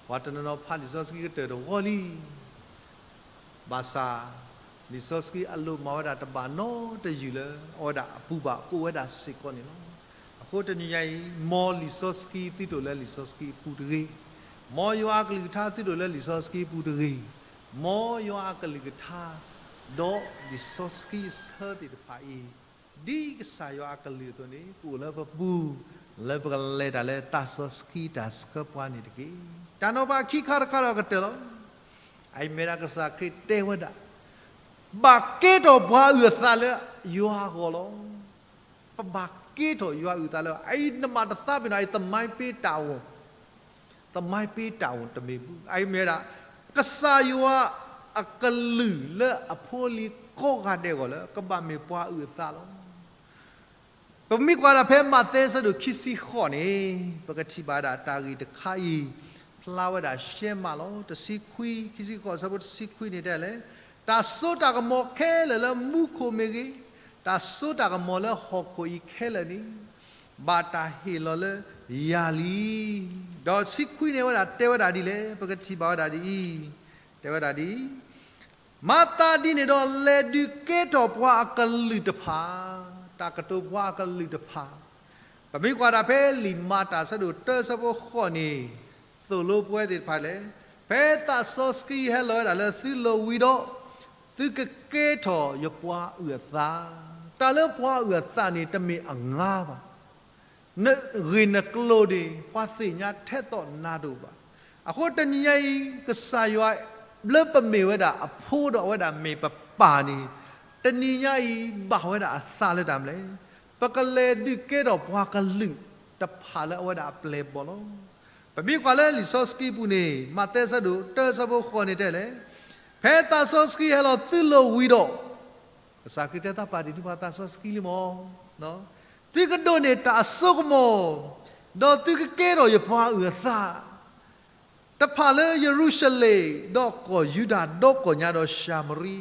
ပှၤတနီၤနီၤဖးလံာ်စီဆှံကတၢၢ်တဝီလံ ဘၣ်ဆၣ် လံာ်စီဆှံအလိၣ်မၤဝဲဒၣ်တဘၣ်နီတယုၢ်လၢ အဝဲဒၣ်အပူၤဘၣ် ကအိၣ်ဝဲဒၣ်စ့ၢ်ကီးန့ၣ်လီၤ. အဃိတနံၤညါအံၤ မ်လံာ်စီဆှံသုတအိၣ်လၢလံာ်စီဆှံအပူၤတဂ့ၤ, မ်ယွၤအကလုၢ်ကထါသုတအိၣ်လၢလံာ်စီဆှံအပူၤတဂ့ၤ, မ်ယွၤအကလုၢ်ကထါ ဒီးလံာ်စီဆှံအဆၢသ့ၣ်တဖၣ်အံၤ ဒ်ကစၢ်ယွၤအကလုၢ်အသိးန့ၣ် ကအိၣ်လၢပပူၤ, လၢပကလဲၤတၢ်လၢသးစီဆှံတၢ်ဆှၢပှၤန့ၣ်တက့ၢ်. တၢ်နီၤဖးခံခါတခါဒီးကတၢၢ်လီၤ. အအံၤမ့ၢ်ဒၣ်ကစၢ်ခရံာ်တဲဝဲဒၣ်, ဘၣ်ကဲထီၣ်ပှၤအုၣ်အသးလၢယွၤအဂီၢ်လီၤ. ပဘၣ်ကဲထီၣ်ယွၤအုၣ်အသးလၢ အအံၤနဘၣ်တသးပ့ၤနီၣ် အအံၤသမိုင်းပေးတာဝန် သမိုင်းပေးတာဝန် တမ့ၢ်ဘူး. အအံၤမ့ၢ်ဝဲဒၣ် ကစၢ်ယွၤအကလုၢ်လၢအဖိအလံၤကိးဂၤဒဲးအဂီၢ်လၢ ကဘၣ်မ့ၢ်ပှၤအုၣ်အသးလီၤ. ပမ့ၢ်ကွၢ်ဒၣ်ဖဲမးသဲအဆၢဒိၣ်ခံဆံဃိးန့ၣ် ပကထံၣ်ဘၣ်ဒၣ်တၢ်ဂ့ၢ်တခါအံၤ ဖျါဝဲဒၣ်ရှဲမးလီၤ. တဆံခွံ, ခံဆံဃိး အဆၢဖိတဆံခွံန့ၣ်တဲလဲၣ်, တၢ်စိတၢ်ကမီၤခဲလၢာ်လၢမူခိၣ်မ့ၢ်ဂ့ၤ, တၢ်စိတၢ်ကမီၤလၢဟီၣ်ခိၣ်အံၤခဲလၢာ်န့ၣ် ဘၣ်တၢ်ဟ့ၣ်လီၤလၢယၤလံ. ဒီးဆံခွံန့ၣ်ဝဲဒၣ်တဲဝဲဒၣ်ဒ်လဲၣ်, ပကထံၣ်ဘၣ်ဝဲဒၣ်ဒ်အံၤ, တဲဝဲဒၣ်ဒ်အံၤ, မၤသးဒ်န့ၣ်ဒီး လဲၤဒုးကဲထီၣ်ပှၤအကလုာ်တဖၣ်, တၢ်ကတိၤပှၤအကလုာ်တဖၣ်, ပမ့ၢ်ကွၢ်ဒၣ်ဖဲလံာ်မၤတၢ်အဆၢဒိၣ်တၢ အဆၢဖိဃိးန့ၣ် သိၣ်လိပဝဲသ့ၣ်တဖၣ်လဲၣ်, ဖဲသးစီဆှံဟဲလီၤဝဲဒၣ်လၢသုလိၤဝံၤဒီး သုကကဲထီၣ်ယပှၤအုၣ်အသး, တၢ်လၢပှၤအုၣ်အသးန့ၣ် တမ့ၢ်အငါဘၣ်. နဂ့ၢ်နကျိၤန့ၣ် ပှၤသ့ၣ်ညါထဲသိးနၤတအိၣ်ဘၣ်. အဃိတနံၤညါအံၤ ကစၢ်ယွၤလၢပမ့ၢ်ဝဲဒၣ်အဖိဒီးအဝဲဒၣ်မ့ၢ်ပပၢ်န့ၣ် တနံၤညါအံၤဘၣ်ဝဲဒၣ်အသးလၢတၢ်မနုၤလဲၣ်, ပကလဲၤဒုးကဲထီၣ်ပှၤကလုာ်တဖၣ်လၢအဝဲဒၣ်အပျဲၢ်အဘီၣ်လီၤ. ပမ့ၢ်ကွၢ်လၢလံာ်စီဆှံပူၤန့ၣ် မးသဲအဆၢဒိၣ်တၢ အဆၢဖိဃိးန့ၣ်တဲလဲၣ်, ဖဲသးစီဆှံဟဲလီၤသုလိၤဝံၤဒီး ကစၢ်ခရံာ်တဲသးပာ်တ့ၢ်န့ၢ်ပှၤသးစီဆှံလံမး, သုကဒိးန့ၢ်တၢ်အစိကမီၤ, ဒီးသုကကဲထီၣ်ယပှၤအုၣ်အသး တဖၣ်လၢယရူၤၡလ့ၣ်, ဒီးကီၢ်ယူဒၤ, ဒီကီၢ်ညါ, ဒီးၡၤမရံ.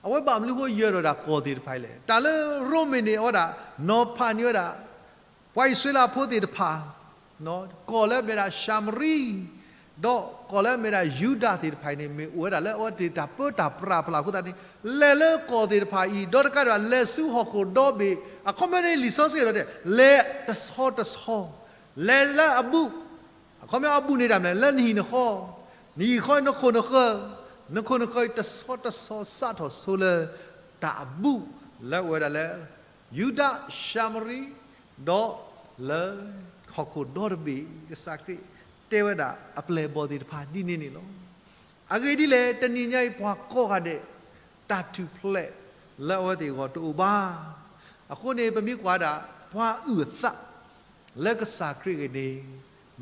အဝဲဘၣ်မနုၤဃိယၢၤဒီးတၢ်ကီၢ်သ့ၣ်တဖၣ်လဲၣ်. တၢ်လၢရိမ့ၤန့ၣ် အဝဲဒၣ်နီၤဖးန့ၢ်ဝဲဒၣ် ပှၤအံၣ်စရ့လးဖိသ့ၣ်တဖၣ် ကီၢ်လၢအမ့ၢ်ဒၣ်ၡၤမရံ, ဒီးကီၢ်လၢအမ့ၢ်ဒၣ်ယူဒၤသ့ၣ်တဖၣ်အံၤန့ၣ် မ့ၢ်အိၣ်ဝဲဒၣ်လၢအဝဲသ့ၣ်တၢ်ပၢတၢ်ပြးအဖီလာ်အဃိသတးန့ၣ်, လဲၤလၢကီၢ်သ့ၣ်တဖၣ်အံၤ ဒီးတကးဒံးဘၣ် လဲၤဆူဟီၣ်ခိၣ်ဒီဘ့ၣ်, အခီပညီန့ၣ် လံာ်စီဆှံတဲ, လဲၤတဆီတဆီ, လဲၤလၢအဘူး, အခီပညီအဘူးန့ၣ်တၢ်မနုၤလဲၣ်, လၢနဟံၣ်နဃီ, နဟံၣ်ဃီနခိၣ်နဃၢၤ, နခိၣ်နဃၢၤအံၤ တဆီတဆီစးထီၣ်ဆိလၢ တၢ်အဘူးလၢအဝဲဒၣ်လၢ ယူဒၤ, ၡၤမရံ, ဒီးလၢဟီၣ်ခိၣ်ဒီတဘ့ၣ်, ကစၢ်ခရံာ်တဲဝဲဒၣ်အပျဲၢ်အဘီၣ်သ့ၣ်တဖၣ်ဒ်န့ၣ်န့ၣ်လီၤ. အဂ့ၢ်ဒ်လဲၣ်, တနံၤညါအံၤပှၤကိးဂၤဒဲး တၢ်ထူၣ်ဖျဲးလၢအဝဲသ့ၣ်အဂီၢ်တအိၣ်ဘၣ်. အဃိန့ၣ် ပမ့ၢ်ကွၢ်ဒၣ် ပှၤအုၣ်အသးလၢကစၢ်ခရံာ်အဂ့ၢ်န့ၣ်,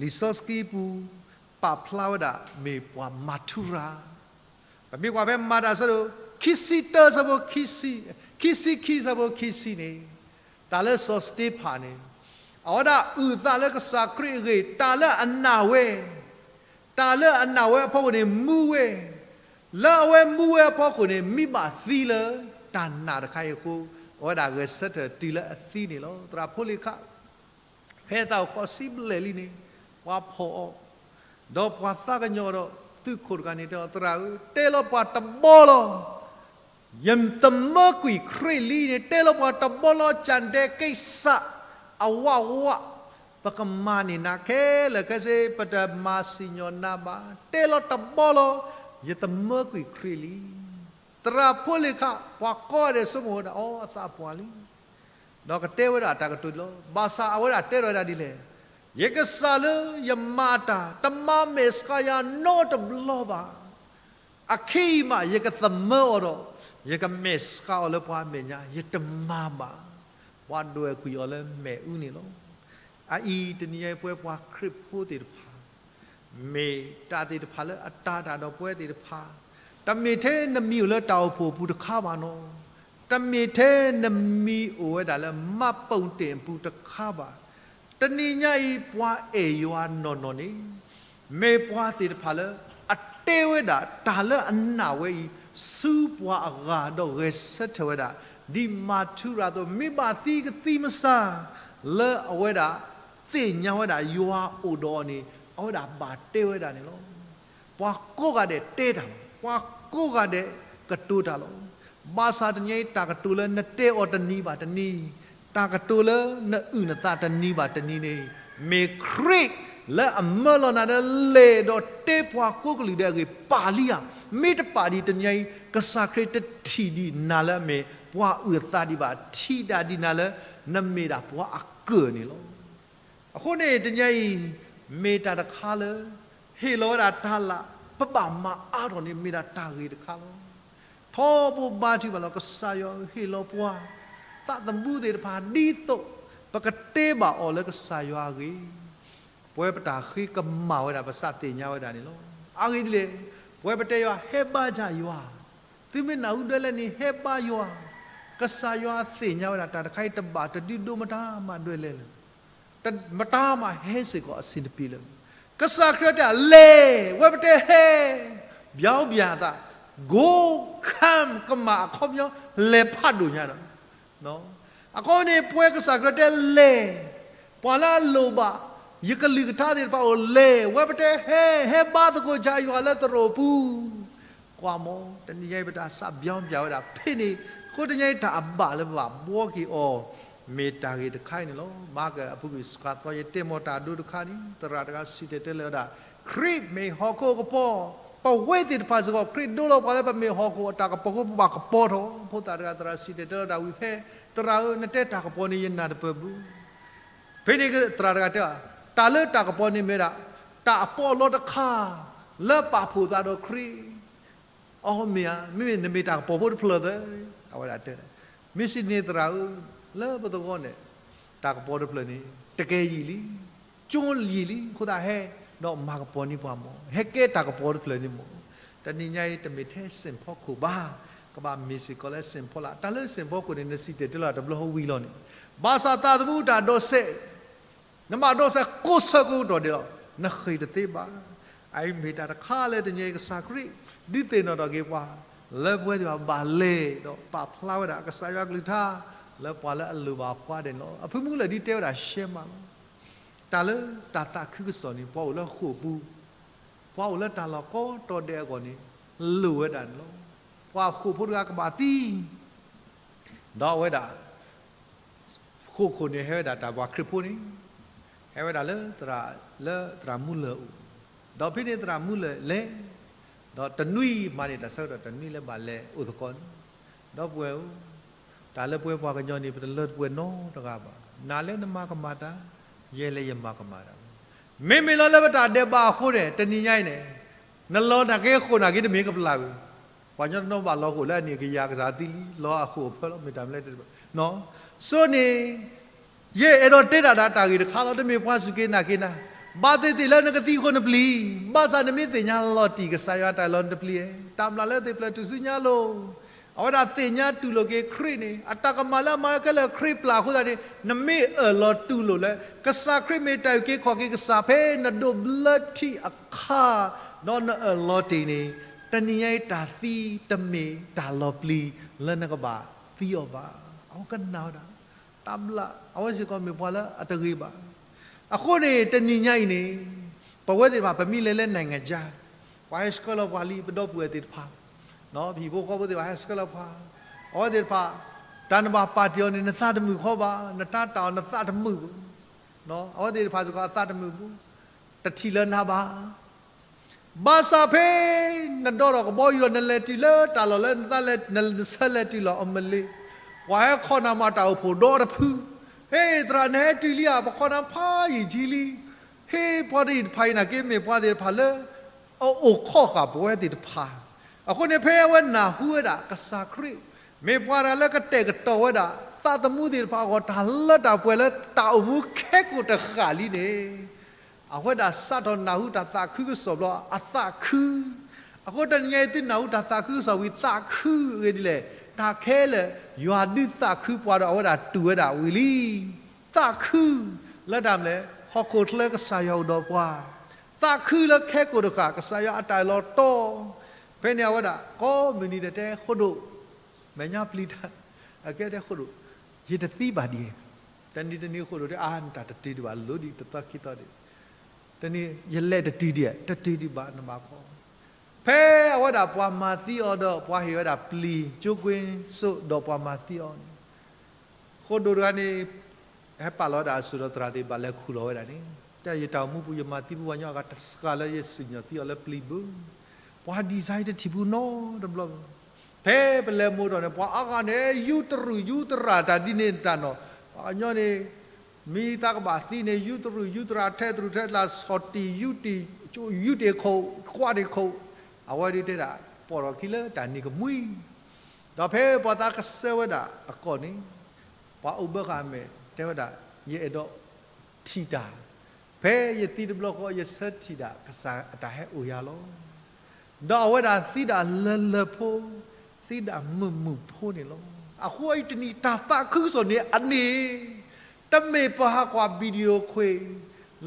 လံာ်စီဆှံပူၤ ပာ်ဖျါဝဲဒၣ်မ့ၢ်ပှၤမၤထူရၤ ပမ့ၢ်ကွၢ်ဖဲမၤတၢ်အဆၢဒိၣ် ခံဆံတၢ ဆၢဖိ ခံဆံ, ခံဆံခံ ဆၢဖိ ခံဆံန့ၣ်, တၢ်လၢစီၤစတ့ဖၣ်န့ၣ်, အဝဲဒၣ်အုၣ်အသးလၢကစၢ်ခရံာ်အဂ့ၢ် တၢ်လၢအနာ်ဝဲ, တၢ်လၢအနာ်ဝဲအဖီခိၣ်န့ၣ် မူဝဲ, လၢအဝဲမူဝဲအဖီခိၣ်န့ၣ် မံဘၣ်သံလၢတၢ်နာ်တခါအံၤအဃိ, အဝဲဒၣ်ဂဲၤဆၢထၢၣ်တုၤလၢအသံန့ၣ်လီၤ. သရၣ်ဖိလ့ၣ်ခၣ် ဖဲသးအိၣ်ဃီဆံဘျဲၣ်လံန့ၣ်, ပှၤဖီၣ်အီၤ, ဒီးပှၤသးကညီၤဒီးသုးခိၣ်တဂၤန့ၣ်တဲအီၤ, သရၣ်ဧၢ, တဲလီၤပှၤတဘီလီၤ. ယသမၢကွံာ်ခရံာ်လံန့ၣ်, တဲလီၤပှၤတဘီလီၤ, ကၠၣ်ဒဲးကံစးအဝးဝး, ပကမၤန့ၢ်နၤခဲလၢာ်ခဲဆ့, ပတမၤစံၣ်ညီၣ်နၤဘၣ်, တဲလီၤတဘီလီၤ, ယသမၢကွံာ်ခရံာ်လံ. သရၣ်ဖိလ့ၣ်ခၣ် ပှၤကိးဂၤဒဲးဆိကမိၣ်ဝဲဒၣ်, အိ အသးပှၢ်လံ ဒီးကတဲဝဲဒၣ်တၢ်ကတိၤလီၤ. ဘၣ်ဆၣ်အဝဲဒၣ်တဲထီၣ်ဝဲဒၣ်ဒ်လဲၣ်, ယကစၢ်လၢယမၤတၢ် တမၤမဲာ်ဆှးယၤနီတဘျီဘၣ်. အခဲအံၤမး ယကသမၢအီၤဒီး ယကမဲာ်ဆှးအီၤလၢပှၤအမဲာ်ညါ, ယတမၤဘၣ်. ပှၤဒွဲၣ်ကွံာ်အီၤလၢမ့ၣ်အူန့ၣ်လီၤ. အအံၤတနံၤအံၤ ပဝဲပှၤခရံာ်ဖိသ့ၣ်တဖၣ် မ့ၢ်တၢ်သ့ၣ်တဖၣ်လၢအတၤတၢ်ဒီးပဝဲသ့ၣ်တဖၣ်, တမ့ၢ်ထဲနမံၤအိၣ်လၢတၢ်အိၣ်ဖှိၣ်အပူၤတခါဘၣ်နီၤ, တမ့ၢ်ထဲနမံၤအိၣ်ဝဲဒၣ်လၢမၤပိာ်တ့ၢ်အပူၤတခါဘၣ်. တနံၤညါအံၤ ပှၤအဲၣ်ယွၤနီၢ်နီၢ်န့ၣ် မ့ၢ်ပှၤသ့ၣ်တဖၣ်လၢ အတဲဝဲဒၣ်တၢ်လၢအနာ်ဝဲအံၤ ဆူပှၤအဂၤဒီးဂဲၤဆၢထၢၣ်ဝဲဒၣ် ဒ်မၤထူရၤအသိး, မ့ၢ်ဘၣ်သံကသံမစၢ် လၢအဝဲဒၣ်သ့ၣ်ညါဝဲဒၣ်ယွၤအိၣ်ဒီးအီၤန့ၣ် အဝဲဒၣ်ဘၣ်တဲဝဲဒၣ်န့ၣ်လီၤ. ပှၤကိးဂၤဒဲးတဲတၢ်လီၤ. ပှၤကိးဂၤဒဲးကတိၤတၢ်လီၤ. ဘၣ်ဆၣ်တနံၤအံၤ တၢ်ကတိၤလၢနတဲအီၤတနံၤဘၣ်တနံၤ, တၢ်ကတိၤလၢနအုၣ်နသးတနံၤဘၣ်တနံၤန့ၣ်, မ့ၢ်ခရံာ်လၢအမၢလီၤနၤလၢလဲၤဒီးတဲပှၤကိးကလုာ်ဒဲးအဂ့ၢ်ပာ်လံဧါ. မ့ၢ်တပာ်ဒံးတနံၤအံၤ ကစၢ်ခရံာ်တထံၣ်ဒံးနၤလၢအမ့ၢ်ပှၤအုၣ်အသးဒံးဘၣ်, ထံၣ်ဒၣ်ဒံးနၤလၢ နမ့ၢ်ဒၣ်ပှၤအကၢၣ်န့ၣ်လီၤ. အဃိန့ၣ် တနံၤအံၤ မ့ၢ်တၢ်တခါလၢ ဟ့ၣ်လီၤဝဲဒၣ်တၢ်လၢ ပဘၣ်မၤအါထီၣ်န့ၣ် မ့ၢ်ဒၣ်တၢ်ဂ့ၤတခါလီၤ. ထီဘိဘါထုကဖၣ်လီၤ, ကစၢ်ယွၤဧၢ, ဟ့ၣ်လီၤပှၤ သးသမူသ့ၣ်တဖၣ် ဒ်သိး ပကတဲဘၣ်အီၤလၢကစၢ်ယွၤအဂ့ၢ်, ပဝဲပတၢ်ဃ့ကမၣ်ဝဲဒၣ် ပသးသ့ၣ်ညါဝဲဒၣ်န့ၣ်လီၤ. အဂ့ၢ်ဒ်လဲၣ်, ပဝဲပတဲယွၤ ဟဲဘါယွၤ, သုမ့ၢ်နၢ်ဟူဒွဲလဲၣ်န့ၣ် ဟဲဘါယွၤ, ကစၢ်ယွၤသ့ၣ်ညါဝဲဒၣ် တၢ်တခါအံၤတဘၣ်တဒုဒိမတၤမးဒွဲလဲၣ်လၢ မတၤမးဟဲစ့ၢ်ကီးအဆင်တပြေလၢၤ. ကစၢ်ခရံာ်တဲ လဲၤ, ဝဲပတဲဟဲ, ဘျီဘျီသး, go, come, ကမၣ်အခီပညီ လဲၤဖးဒိၣ်ညါဒီး, အခီပညီန့ၣ် ပဝဲကစၢ်ခရံာ်တဲလဲၤ, ပှၤလၢအလိၣ်ဘၣ် ယကလုၢ်ကထါသ့ၣ်တဖၣ်အိၣ်လဲၤ, ဝဲပတဲဟဲ, ဟဲဘါသကိးဆးယွၤလၢသရိာ်ပူၤ ကွၢ်မး, တနံၤညါအံၤ ပတၢ်စးဘျီဘျီဝဲဒၣ်ဖဲန့ၣ်, အဃိတနံၤညါအံၤ တၢ်အဘၣ်လၢပဘၣ်ဘှီက့ၤအီၤ မ့ၢ်တၢ်ဂ့ၤတခါအံၤန့ၣ်လီၤ. မၤကၢ်အပူၤကွံာ် စှၤသီ ယတဲမီၢ်တၢ်ဒိတခါန့ၣ် သရၣ်တဂၤစံၣ်တဲၤတဲလၢဝဲဒၣ်, ခရံာ်မ့ၢ်ဟီၣ်ခိၣ်အကပီၤ, ပဝဲသ့ၣ်တဖၣ်စ့ၢ်ကီး ခရံာ်ဒိလီၤပှၤလၢပမ့ၢ်ဟီၣ်ခိၣ်အတၢ်ကပီၤအဃိ ပဘၣ်ကပီၤထီၣ်. ဖိသၣ်တဂၤ သရၣ်စံၣ်တဲၤတဲလၢဝဲဒၣ်ဝံၤဖဲ, သရၣ်ဧၢ, နတဲတၢ်ကပီၤန့ၣ် ယနၢ်တပၢၢ်ဘၣ်. ဖဲန့ၣ်သရၣ်တဂၤတဲ, တၢ်လၢတၢ်ကပီၤန့ၣ်မ့ၢ်ဒၣ် တၢ်အပီးအလီတခါ လၢပာ်ဖှိၣ်သးဒီးခရံာ်, အမ့ၢ်ဧါ, မ့မ့ၢ်နမ့ၢ်တၢ်ကပီၤဖိတဖျၢၣ်သ့, အဝဲဒၣ်တဲ, မ့ၢ်စံးန့ၣ်သရၣ်ဧၢ, လၢပသဝီန့ၣ် တၢ်ကပီၤတဖျၢၣ်န့ၣ် တကဲယံာ်လံ, ကၠိယံာ်လံ, အဃိသတးဟဲ, ဒီးမၤကပီၤန့ၢ်ပှၤမး, ဟဲကဲတၢ်ကပီၤတဖျၢၣ်န့ၣ်မး. တနံၤညါအံၤ တမ့ၢ်ထဲစ့ၣ်ဖီခိၣ်ဘၣ်, ကဘၣ်မ့ၢ်စ့ၢ်ကီးလၢစ့ၣ်ဖီလာ်, တၢ်လၢစ့ၣ်ဖီခိၣ်န့ၣ် နစံၣ်တဲၤတဲလီၤတဘျီဟီဝံၤလီၤန့ၣ်, ဘၣ်ဆၣ်သးသမူတၢ်ဒိးစဲး နဘၣ်ဒိးစဲးကိးဆၢကိးကတီၢ်ဒဲးလီၤ, နဃ့ၢ်တသ့ဘၣ်. အအံၤမ့ၢ်တၢ်တခါလၢတနံၤအံၤ ကစၢ်ခရံာ် ဒုးသ့ၣ်နီၣ်ထီၣ်က့ၤပှၤ လၢပဝဲသ့ၣ်ဘၣ်လဲၤဒီးပာ်ဖျါဝဲဒၣ် ကစၢ်ယွၤကလုၢ်ကထါ လၢပှၤလၢအလိၣ်ဘၣ်အပှၤဒဲးန့ၣ်လီၤ. အဖုမူလၢာ်ဒ်တဲဝဲဒၣ်ရှဲမးလီၤ. တၢ်လၢတၢ်သးခုကစီၣ်န့ၣ် ပှၤအိၣ်လၢဃိာ်ပူၤ ပှၤအိၣ်လၢတၢ်လီၢ်ကိးတီၤဒဲးအဂီၢ်န့ၣ် လိၣ်ဝဲဒၣ်န့ၣ်လီၤ. ပှၤဃိာ်ဖိတဂၤကဘၣ်သံ, ဒီးအဝဲဒၣ် ဃိာ်ခိၣ်န့ၣ် ဟဲဝဲဒၣ်တၢ်ပှၤခရံာ်ဖိန့ၣ် ဟဲဝဲဒၣ်လၢသရၣ်, လၢသရၣ်မူလၢၢ်အိၣ်, ဒီးဖဲန့ၣ်သရၣ်မူလၢၢ်လဲၤ, ဒီးတနွံမၤန့ၢ်တၢ်ဆၢကတီၢ် တနွံလၢဘၣ်လဲၤအိၣ်သကိးန့ၣ်, ဒီပုၢ်ဝဲၢ်ဧၢ, တၢ်လၢပဝဲပှၤကညီန့ၣ် ပတလၢတပှဲၤနီတဂၤဘၣ်. နၤလၢနမၤကမၣ်တၢ်, ယဲလၢယမၤကမၣ်တၢ်, မ့မ့ၢ်လီၤလၢပတၢ်ဒဲးဘးအဃိန့ၣ် တနံၤညါအံၤန့ၣ် နလီၤနာ်က့ဃိာ်နာ်က့တမ့ၢ်ကပျၢ်ဝဲ, ပှၤကညီတနီၤဘၣ်လီၤဃိာ်လၢအနံၣ်ကယၤကစၢ်သံလံ လီၤအဃိာ်အဖၢလီၤ မ့ၢ်တၢ်မနုၤလဲၣ်, ဆိန့ၣ် ယအဲၣ်ဒိးတဲတၢ်ဒီးတၢ်ဂ့ၢ်တခါလီၤ, တမ့ၢ်ပှၤစူၢ်က့ၤနာ်က့ၤနၤ, ဘၣ်သ့ၣ်သ့ၣ်လၢနကသံအဃိနပျံၤ, ဘၣ်ဆၣ်နမ့ၢ်သ့ၣ်ညါလီၤတံၢ်ကစၢ်ယွၤအတၢ်လီၤနတပျံၤ, တၢ်မျၢ်လၢသ့ၣ်ဖျၢၣ်ထူၣ်စုညါလိၤ, အဝဲဒၣ်သ့ၣ်ညါတူၢ်လိာ်က့ၤခရံာ်န့ၣ် အတၢ်ကမၣ်လၢအမၤခဲလၢာ်ခရံာ်ပျၢ်အဃိသတးန့ၣ် နမ့ၢ်အၢၣ်လီၤတူၢ်လိာ်လၢ ကစၢ်ခရံာ်မ့ၢ်တၢ်အုၣ်က့ၤခီၣ်က့ၤကစၢ်ဖဲနဒိးဘျၢထံအခါ, ဒီးနအၢၣ်လီၤတ့ၢ်န့ၣ် တနံၤညါအံၤတၢ်သံတမ့ၢ်တၢ်လီၤပျံၤလၢနကဘၣ်သံအီၤဘၣ်. အဝဲကနၣ်ဝဲဒၣ် တၢ်ဘျၢ အဝဲစ့ၢ်ကီးမ့ၢ်ပှၤလၢအတဂ့ၤဘၣ်. အဃိန့ၣ် တနံၤညါအံၤန့ၣ် ပဝဲသ့ၣ်တဖၣ် ပမ့ၢ်လဲၤလၢ နိုင်ငံခြား, ပှၤဟဲဆှၢလီၤပှၤလံ ပဒီပုၢ်ဝဲၢ်သ့ၣ်တဖၣ်, ပဟံၣ်ဖိဃီဖိသ့ၣ်တဖၣ်ဟဲဆှၢလီၤပှၤ, အဝဲသ့ၣ်တဖၣ် တၢ်နဘၣ်ပာ်တ့ၢ်အီၤန့ၣ် နသးတမုာ်ဃီဘၣ်, နတၢ်တၢ်အီၤနသးတမုာ်ဘၣ်, အဝဲသ့ၣ်တဖၣ်စ့ၢ်ကီးအသးတမုာ်ဘၣ်, တထံၣ်လၢၤနၤဘၣ် ဘၣ်ဆၣ်ဖဲ နဒိးထီၣ်ကဘီယူၤဒီး နလဲၤတုၤလၢတၢ်လီၢ်လၢနသးလဲၤ နဆၢလဲၤတုၤလီၤအမလ့, ပှၤဟဲခီနၤမၤတၢ်အိၣ်ဖှိၣ်ဒီတဖု, ဟ့ၣ် သရၣ်နဟဲတုၤလံဧါ, ပခီနၤဖးယံာ်ထံလံ, ဟ့ၣ် ပှၤသ့ၣ်တဖၣ်အံၤနာ်က့ မ့ၢ်ပှၤသ့ၣ်တဖၣ်လၢ အအိၣ်ခီၣ်ဃာ်ပဝဲသ့ၣ်တဖၣ်, အဃိန့ၣ် ဖဲအဝဲနၢ်ဟူဝဲဒၣ်ကစၢ်ခရံာ် မ့ၢ်ပှၤတဂၤလၢကတဲာ်ကတီၤဝဲဒၣ် သးသမူသ့ၣ်တဖၣ်အဂီၢ် တၢ်လၢတၢ်ပှဲၤလၢတၢ်အိၣ်မူခဲကိာ်တဃၣ်လံန့ၣ် အဝဲဒၣ်စးထီၣ်နၢ်ဟူတၢ်သးခုကစီၣ်ဘျီ အသးခု, အဃိတနံၤညါအံၤသုနၢ်ဟူတၢ်သးခုကစီၣ်ဝံၤသးခုအဂ့ၢ်ဒ်လဲၣ်, တၢ်ခဲလၢာ် ယွၤဒုးသးခုပှၤဒီးအဝဲဒၣ်တူၢ်ဝဲဒၣ်ဝံၤလံ, သးခု, လၢတၢ်မနုၤလဲၣ် ဟီၣ်ခိၣ်ချၢကစၢ်ယွၤအိၣ်ဒီးပှၤ, သးခုလၢခဲကိာ်တဃၣ် ကစၢ်ယွၤအတၢ်အၢၣ်လီၤတီ, ဖဲန့ၣ်အဝဲဒၣ်ကိးမုၢ်နံၤဒဲးတဲဃိဒိၣ်, မဲာ်ညါပျံၤတၢ်, အကဲတဲဃိဒိၣ်, ယတသံဘၣ်ဒံး, တနံၤတနံၤဃိဒိၣ်တဲအါ နတၢ်တတုၤဒံးဘၣ် လိၤဒံးတသီခံသီဒံး, တနံၤယလဲၤတတုၤဒံး တတုၤဒံးဘၣ်နဘၣ်ခီ, ဖဲအဝဲဒၣ်ပှၤမၤသံအီၤဒီး ပှၤဟ့ၣ်ဝဲဒၣ်ပျံၤ ကၠိကွ့စိဒီးပှၤမၤသံအီၤန့ၣ် ဃိဒိၣ်တဂၤန့ၣ် ဟဲပာ်လီၤဝဲဒၣ်အစိၣ်ဒီးသရၣ်သ့ၣ်ဘၣ်လဲၤခူၣ်လီၤဝဲဒၣ်န့ၣ် တဲယတၢ်အိၣ်မူပူၤ ယမၤသံပှၤကညီအဂၤတစှၤလၢယစံၣ်ညီၣ်သံအီၤလၢပျံၤဘၣ်, ပှၤဒံၣ်စါအံၤတထံၣ်ပူၤနီတဘျီဘၣ်, ဖဲပလဲၤမိၢ်ထီၣ်န့ၣ် ပှၤအါဂၤန့ၣ် ယူတရူၢ်ယူတရၣ်တၢ်ဒ်န့ၣ်တၢ်နီၤ, ပှၤကညီန့ၣ် မ့ၢ်သးကဘၣ်သံန့ၣ် ယူတရူၢ်ယူတရၣ် ထဲတရူၢ်ထဲတရၣ် ဆီၣ်တံၢ်ယူတံၢ် ယူတံၢ်ခိၣ် ကွၢ်တံၢ်ခိၣ်, အဝဲဒၣ်တဲဒၣ် ပိာ်ထီၣ်ခံလၢတၢ်နံၤကမှံ ဒီးဖဲပှၤသးကဆှၢဝဲဒၣ်အကီၢ်န့ၣ် ပှၤအိၣ်ဘၢဃာ်အမဲာ်တဲဝဲဒၣ် ယအဲၣ်ဒိးထံၣ်တၢ်, ဖဲယသံတဘျီဃီ ယဆၢထံၣ်ဒၣ်ကစၢ်အတၢ်ဟဲအိၣ်ယၤလီၤ. ဒီးအဝဲဒၣ်သံဒၣ်လၢလၢဖိ, သံဒၣ်မုာ်မုာ်ဖိန့ၣ်လီၤ. အဃိအံၤတနံၤတၢ်သးခုကစီၣ်န့ၣ်အန့ၣ် တမ့ၢ်ပှၤဟးကွၢ် video ခွ့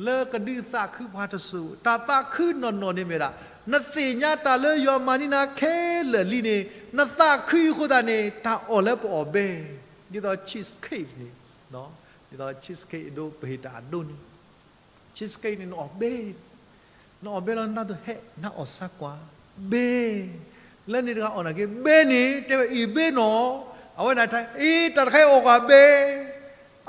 လၢကဒုးသးခုပှၤတစိၤ, တၢ်သးခုနီၢ်နီၢ်န့ၣ်မ့ၢ်ဒၣ် နသ့ၣ်ညါတၢ်လၢယွၤမၤန့ၢ်နၤခဲလၢာ်လံန့ၣ် နသးခုအဃိသတးန့ၣ် တၢ်အီၣ်လၢပအီၣ်ဘဲ, ဒ်သိး cheesecake န့ၣ်, ဒ်သိး cheesecake အဒိပဟ့ၣ်တၢ်အဒိန့ၣ် cheesecake န့ၣ် နအီၣ်ဘဲ, နအီၣ်ဘဲလီၤ နသးသိၣ်ဟဲ နအီၣ်စၢကွၢ် ဘဲ, လၢန့ၣ်တဂၤအီၣ်နာ်က့ ဘဲန့ၣ် တဲဝဲအံၤဘဲနီၤ, အဝဲဒၣ်ထါ အံၤ တၢ်တခါအံၤအီၣ်ကွၢ်ဘဲ,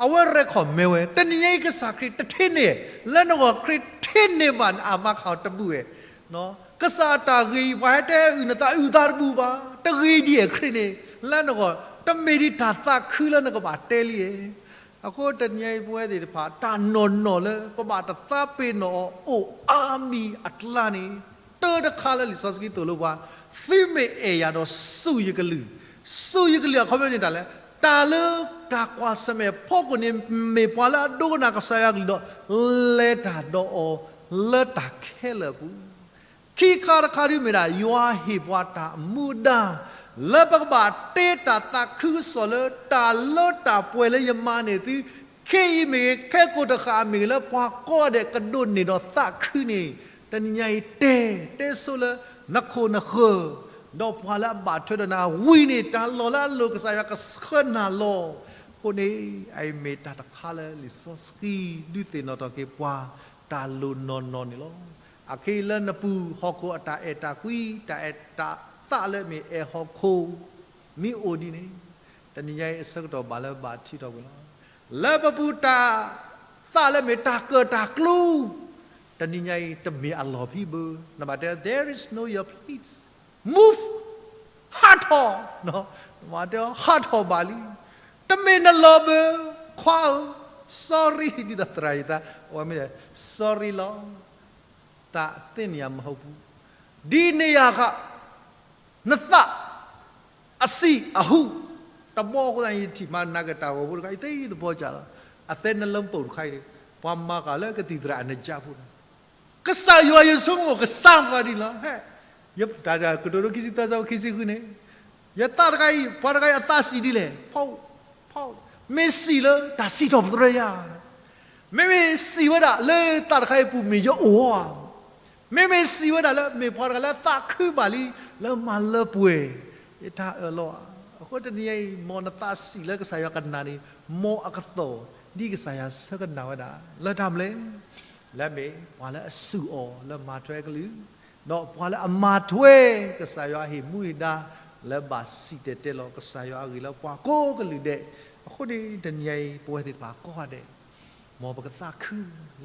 အဝဲ record မ့ၢ်ဝဲ တနံၤညါအံၤကစၢ်ခရံာ်တထံၣ်န့ၢ်, လၢနဂီၢ်ခရံာ်ထံၣ်န့ၢ်ဘၣ် နအမါခးအီၤတဘူၣ်ဝဲ, ကစၢ်အတၢ်ဂ့ၤအံၤ ပှၤဟဲတဲအုၣ်နသးအုၣ်သးတဘူၣ်ဘၣ်, တဂ့ၤဒံးဧါခရံာ်န့ၣ်, လၢနဂီၢ် တမ့ၢ်ဒံးတၢ်သးခုလၢနကဘၣ်တဲလံဧါ. အဃိတနံၤအံၤပဝဲသ့ၣ်တဖၣ် တၢ်နီၢ်နီၢ်လၢပဘၣ်တသးပ့ၤနီၣ်အီၤအိၣ်အါမံၤအကျါန့ၣ်, တၢ်တခါလၢလံာ်စီဆှံသိၣ်လိပှၤ, သုမ့ၢ်အဲၣ်ယၤဒီးစူၢ်ယကလုၢ်, စူၢ်ယကလုၢ်အခီပညီန့ၣ်တၢ်လဲၣ်, တၢ်လၢတၢ်ကွၢ်ဆၢၣ်မဲာ်ဖီခိၣ်န့ၣ် မ့ၢ်ပှၤလၢအဒိကနၣ်ကစၢ်ယွၤကလုၢ်ဒီး လဲၤတၢ်ဒီးအီၤလၢတၢ်ခဲလၢာ်အပူၤ ခံခါတခါဒ်မ့ၢ်ဒၣ် ယွၤဟ့ၣ်ပှၤတၢ်မူဒါ လၢပကဘၣ်တဲတၢ်သးခုကစီၣ်လၢ တၢ်လၢတၢ်ပှဲၤလၢယမၤန့ၢ်သု, ခဲအံၤမ့ၢ်ဂ့ၤ ခဲကိာ်တဃၣ်မ့ၢ်ဂ့ၤ လၢပှၤကိးဂၤဒဲးကဒိးန့ၢ်ဒီးသးခုန့ၣ်, တနံၤညါအံၤတဲ, တဲဆိလၢနခိၣ်နဃၢၤ, ဒီးပှၤလၢအဘၣ်ထွဲဒီးနၤဝံၤန့ၣ် တၢ်လီၢ်လၢအလိၤကစၢ်ယွၤကဆှၢနၤလီၤ. အဃိန့ၣ် အအံၤမ့ၢ်တၢ်တခါလၢလံာ်စီဆှံဒုးသ့ၣ်နီၣ်ထီၣ်က့ၤပှၤ တၢ်လိၣ်နီၢ်နီၢ်န့ၣ်လီၤ. အခဲအံၤလၢနပူၤဟီၣ်ခိၣ်အတၢ်အဲၣ်တၢ်ကွံ တၢ်အဲၣ်တၢ်သးလၢအမ့ၢ်အဲၣ်ဟီၣ်ခိၣ် မ့ၢ်အိၣ်ဒ်န့ၣ်, တနံၤညါအံၤအဆၢကတီၢ်ဘၣ်လၢဘၣ်ထံးထီၣ်ကွံာ်လီၤ. လၢပပူၤတၢ်သးလၢအမ့ၢ်တၢ်ကၢၣ်တၢ်ကျူ တနံၤညါအံၤတမ့ၢ်အလီၢ်ဖံးဘၣ်. နဘၣ်တဲ there is no your place, move, ဟးထီၣ်, နဘၣ်တဲ ဟးထီၣ်ဘၣ်လံ, တမ့ၢ်နလီၢ်ဘၣ်, ခွါဧၢ, sorry, ဒ်သိးသရၣ်ယသး, အဝဲမ့ၢ် sorry လီၤ, သးသ့ၣ်န့ၣ်ယၤမဟူပူၤ, ဒ်န့ၣ်ယၤဃး နသး အစံၣ်အဟူ တဘီအဃိသတး ယထံၣ်မၤနၤက့ၤတၢ်ဂီၤဖိတခါ ယသ့ၣ်သဘီကၢ်လီၤ. အသဲနလၢပူၤတခါအံၤ ပှၤမၤဃာ်လၢကသံၣ်သရၣ်အနကၢ်ဖိန့ၣ် ကစၢ်ယွၤယဆိကမိၣ်ကစၢ်ပှၤဒ်လီၤ. ဟဲ, ယတၢ်ကတိၤဒိခံဆံသၢဆၢဖိခံဆံဃုန့ၣ်, ယသးတခါအံၤ ပှၤတခါအံၤအသးစံၣ်ဒ်လဲၣ်, ဖီ, ဖီ, မ့ၢ်စံၣ်လၢတၢ်စံးထီၣ်ပတြၢၤယၤ မ့မ့ၢ်စံးဝဲဒၣ်လၢသးတခါအံၤပူၤမ့ၢ်ယအိၣ်ဧါ, မ့မ့ၢ်စံးဝဲဒၣ်လၢမ့ၢ်ပှၤတဂၤလၢသးခုဘၣ်လံ လၢမၤလၢပှဲၤ ယတၢ်အၢၣ်လီၤဧါ. အဃိတနံၤအံၤ မ်နသးစံၣ်လၢကစၢ်ယွၤကနၣ်န့ၣ် မ်အကသီၣ် ဒ်ကစၢ်ယွၤဆၢကနၣ်ဝဲဒၣ် လၢတၢ်မနုၤလဲၣ်, လၢအမ့ၢ်ပှၤလၢအစူၢ်အီၤလၢမၤထွဲကလုၢ် ဒီးပှၤလၢအမၤထွဲကစၢ်ယွၤဟ့ၣ်မူဟ့ၣ်ဒါ လၢဘၣ်စံၣ်တဲၤတဲလီၤကစၢ်ယွၤအဂ့ၢ်လၢပှၤကိးကလုာ်ဒဲး. အဃိန့ၣ်တနံၤအံၤ ပဝဲသ့ၣ်တဖၣ်ကိးဂၤဒဲး မ်ပကသးခု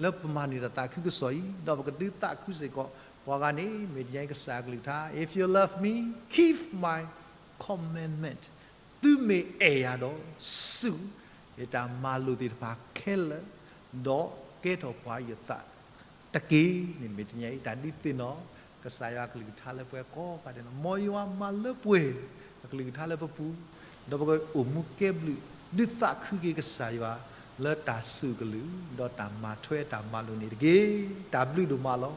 လၢပမၤန့ၢ်တၢ်သးခုကစီၣ်အံၤ ဒီးပကဒုးသးခုစ့ၢ်ကီး ပှၤဂၤန့ၣ် မ့ၢ်တနံၤအံၤကစၢ်အကလုၢ်ကထါ If you love me, keep my commandment. သုမ့ၢ်အဲၣ်ယၤဒီး စူၢ် ယတၢ်မၤလိာ်သ့ၣ်တဖၣ်ခဲလၢာ် ဒီးကဲထီၣ်ပှၤအံၤအသး တက့ၢ်န့ၣ် မ့ၢ်တနံၤအံၤတၢ်ဒုးသ့ၣ်နီၣ် ကစၢ်ယွၤအကလုၢ်ကထါလၢပှၤကိးဂၤဒဲးလီၤ. မ်ယွၤမၤလၢပှဲၤ အကလုၢ်ကထါလၢပပူၤ, ဒီးပကအိၣ်မူကဲဘျုး ဒုးသးခုက့ၤကစၢ်ယွၤ လၢတၢ်စူၢ်ကလုၢ် ဒီးတၢ်မၤထွဲတၢ်မၤလိာ်န့ၣ်တက့ၢ်. တၢ်ဘျုးဒိၣ်မးလီၤ.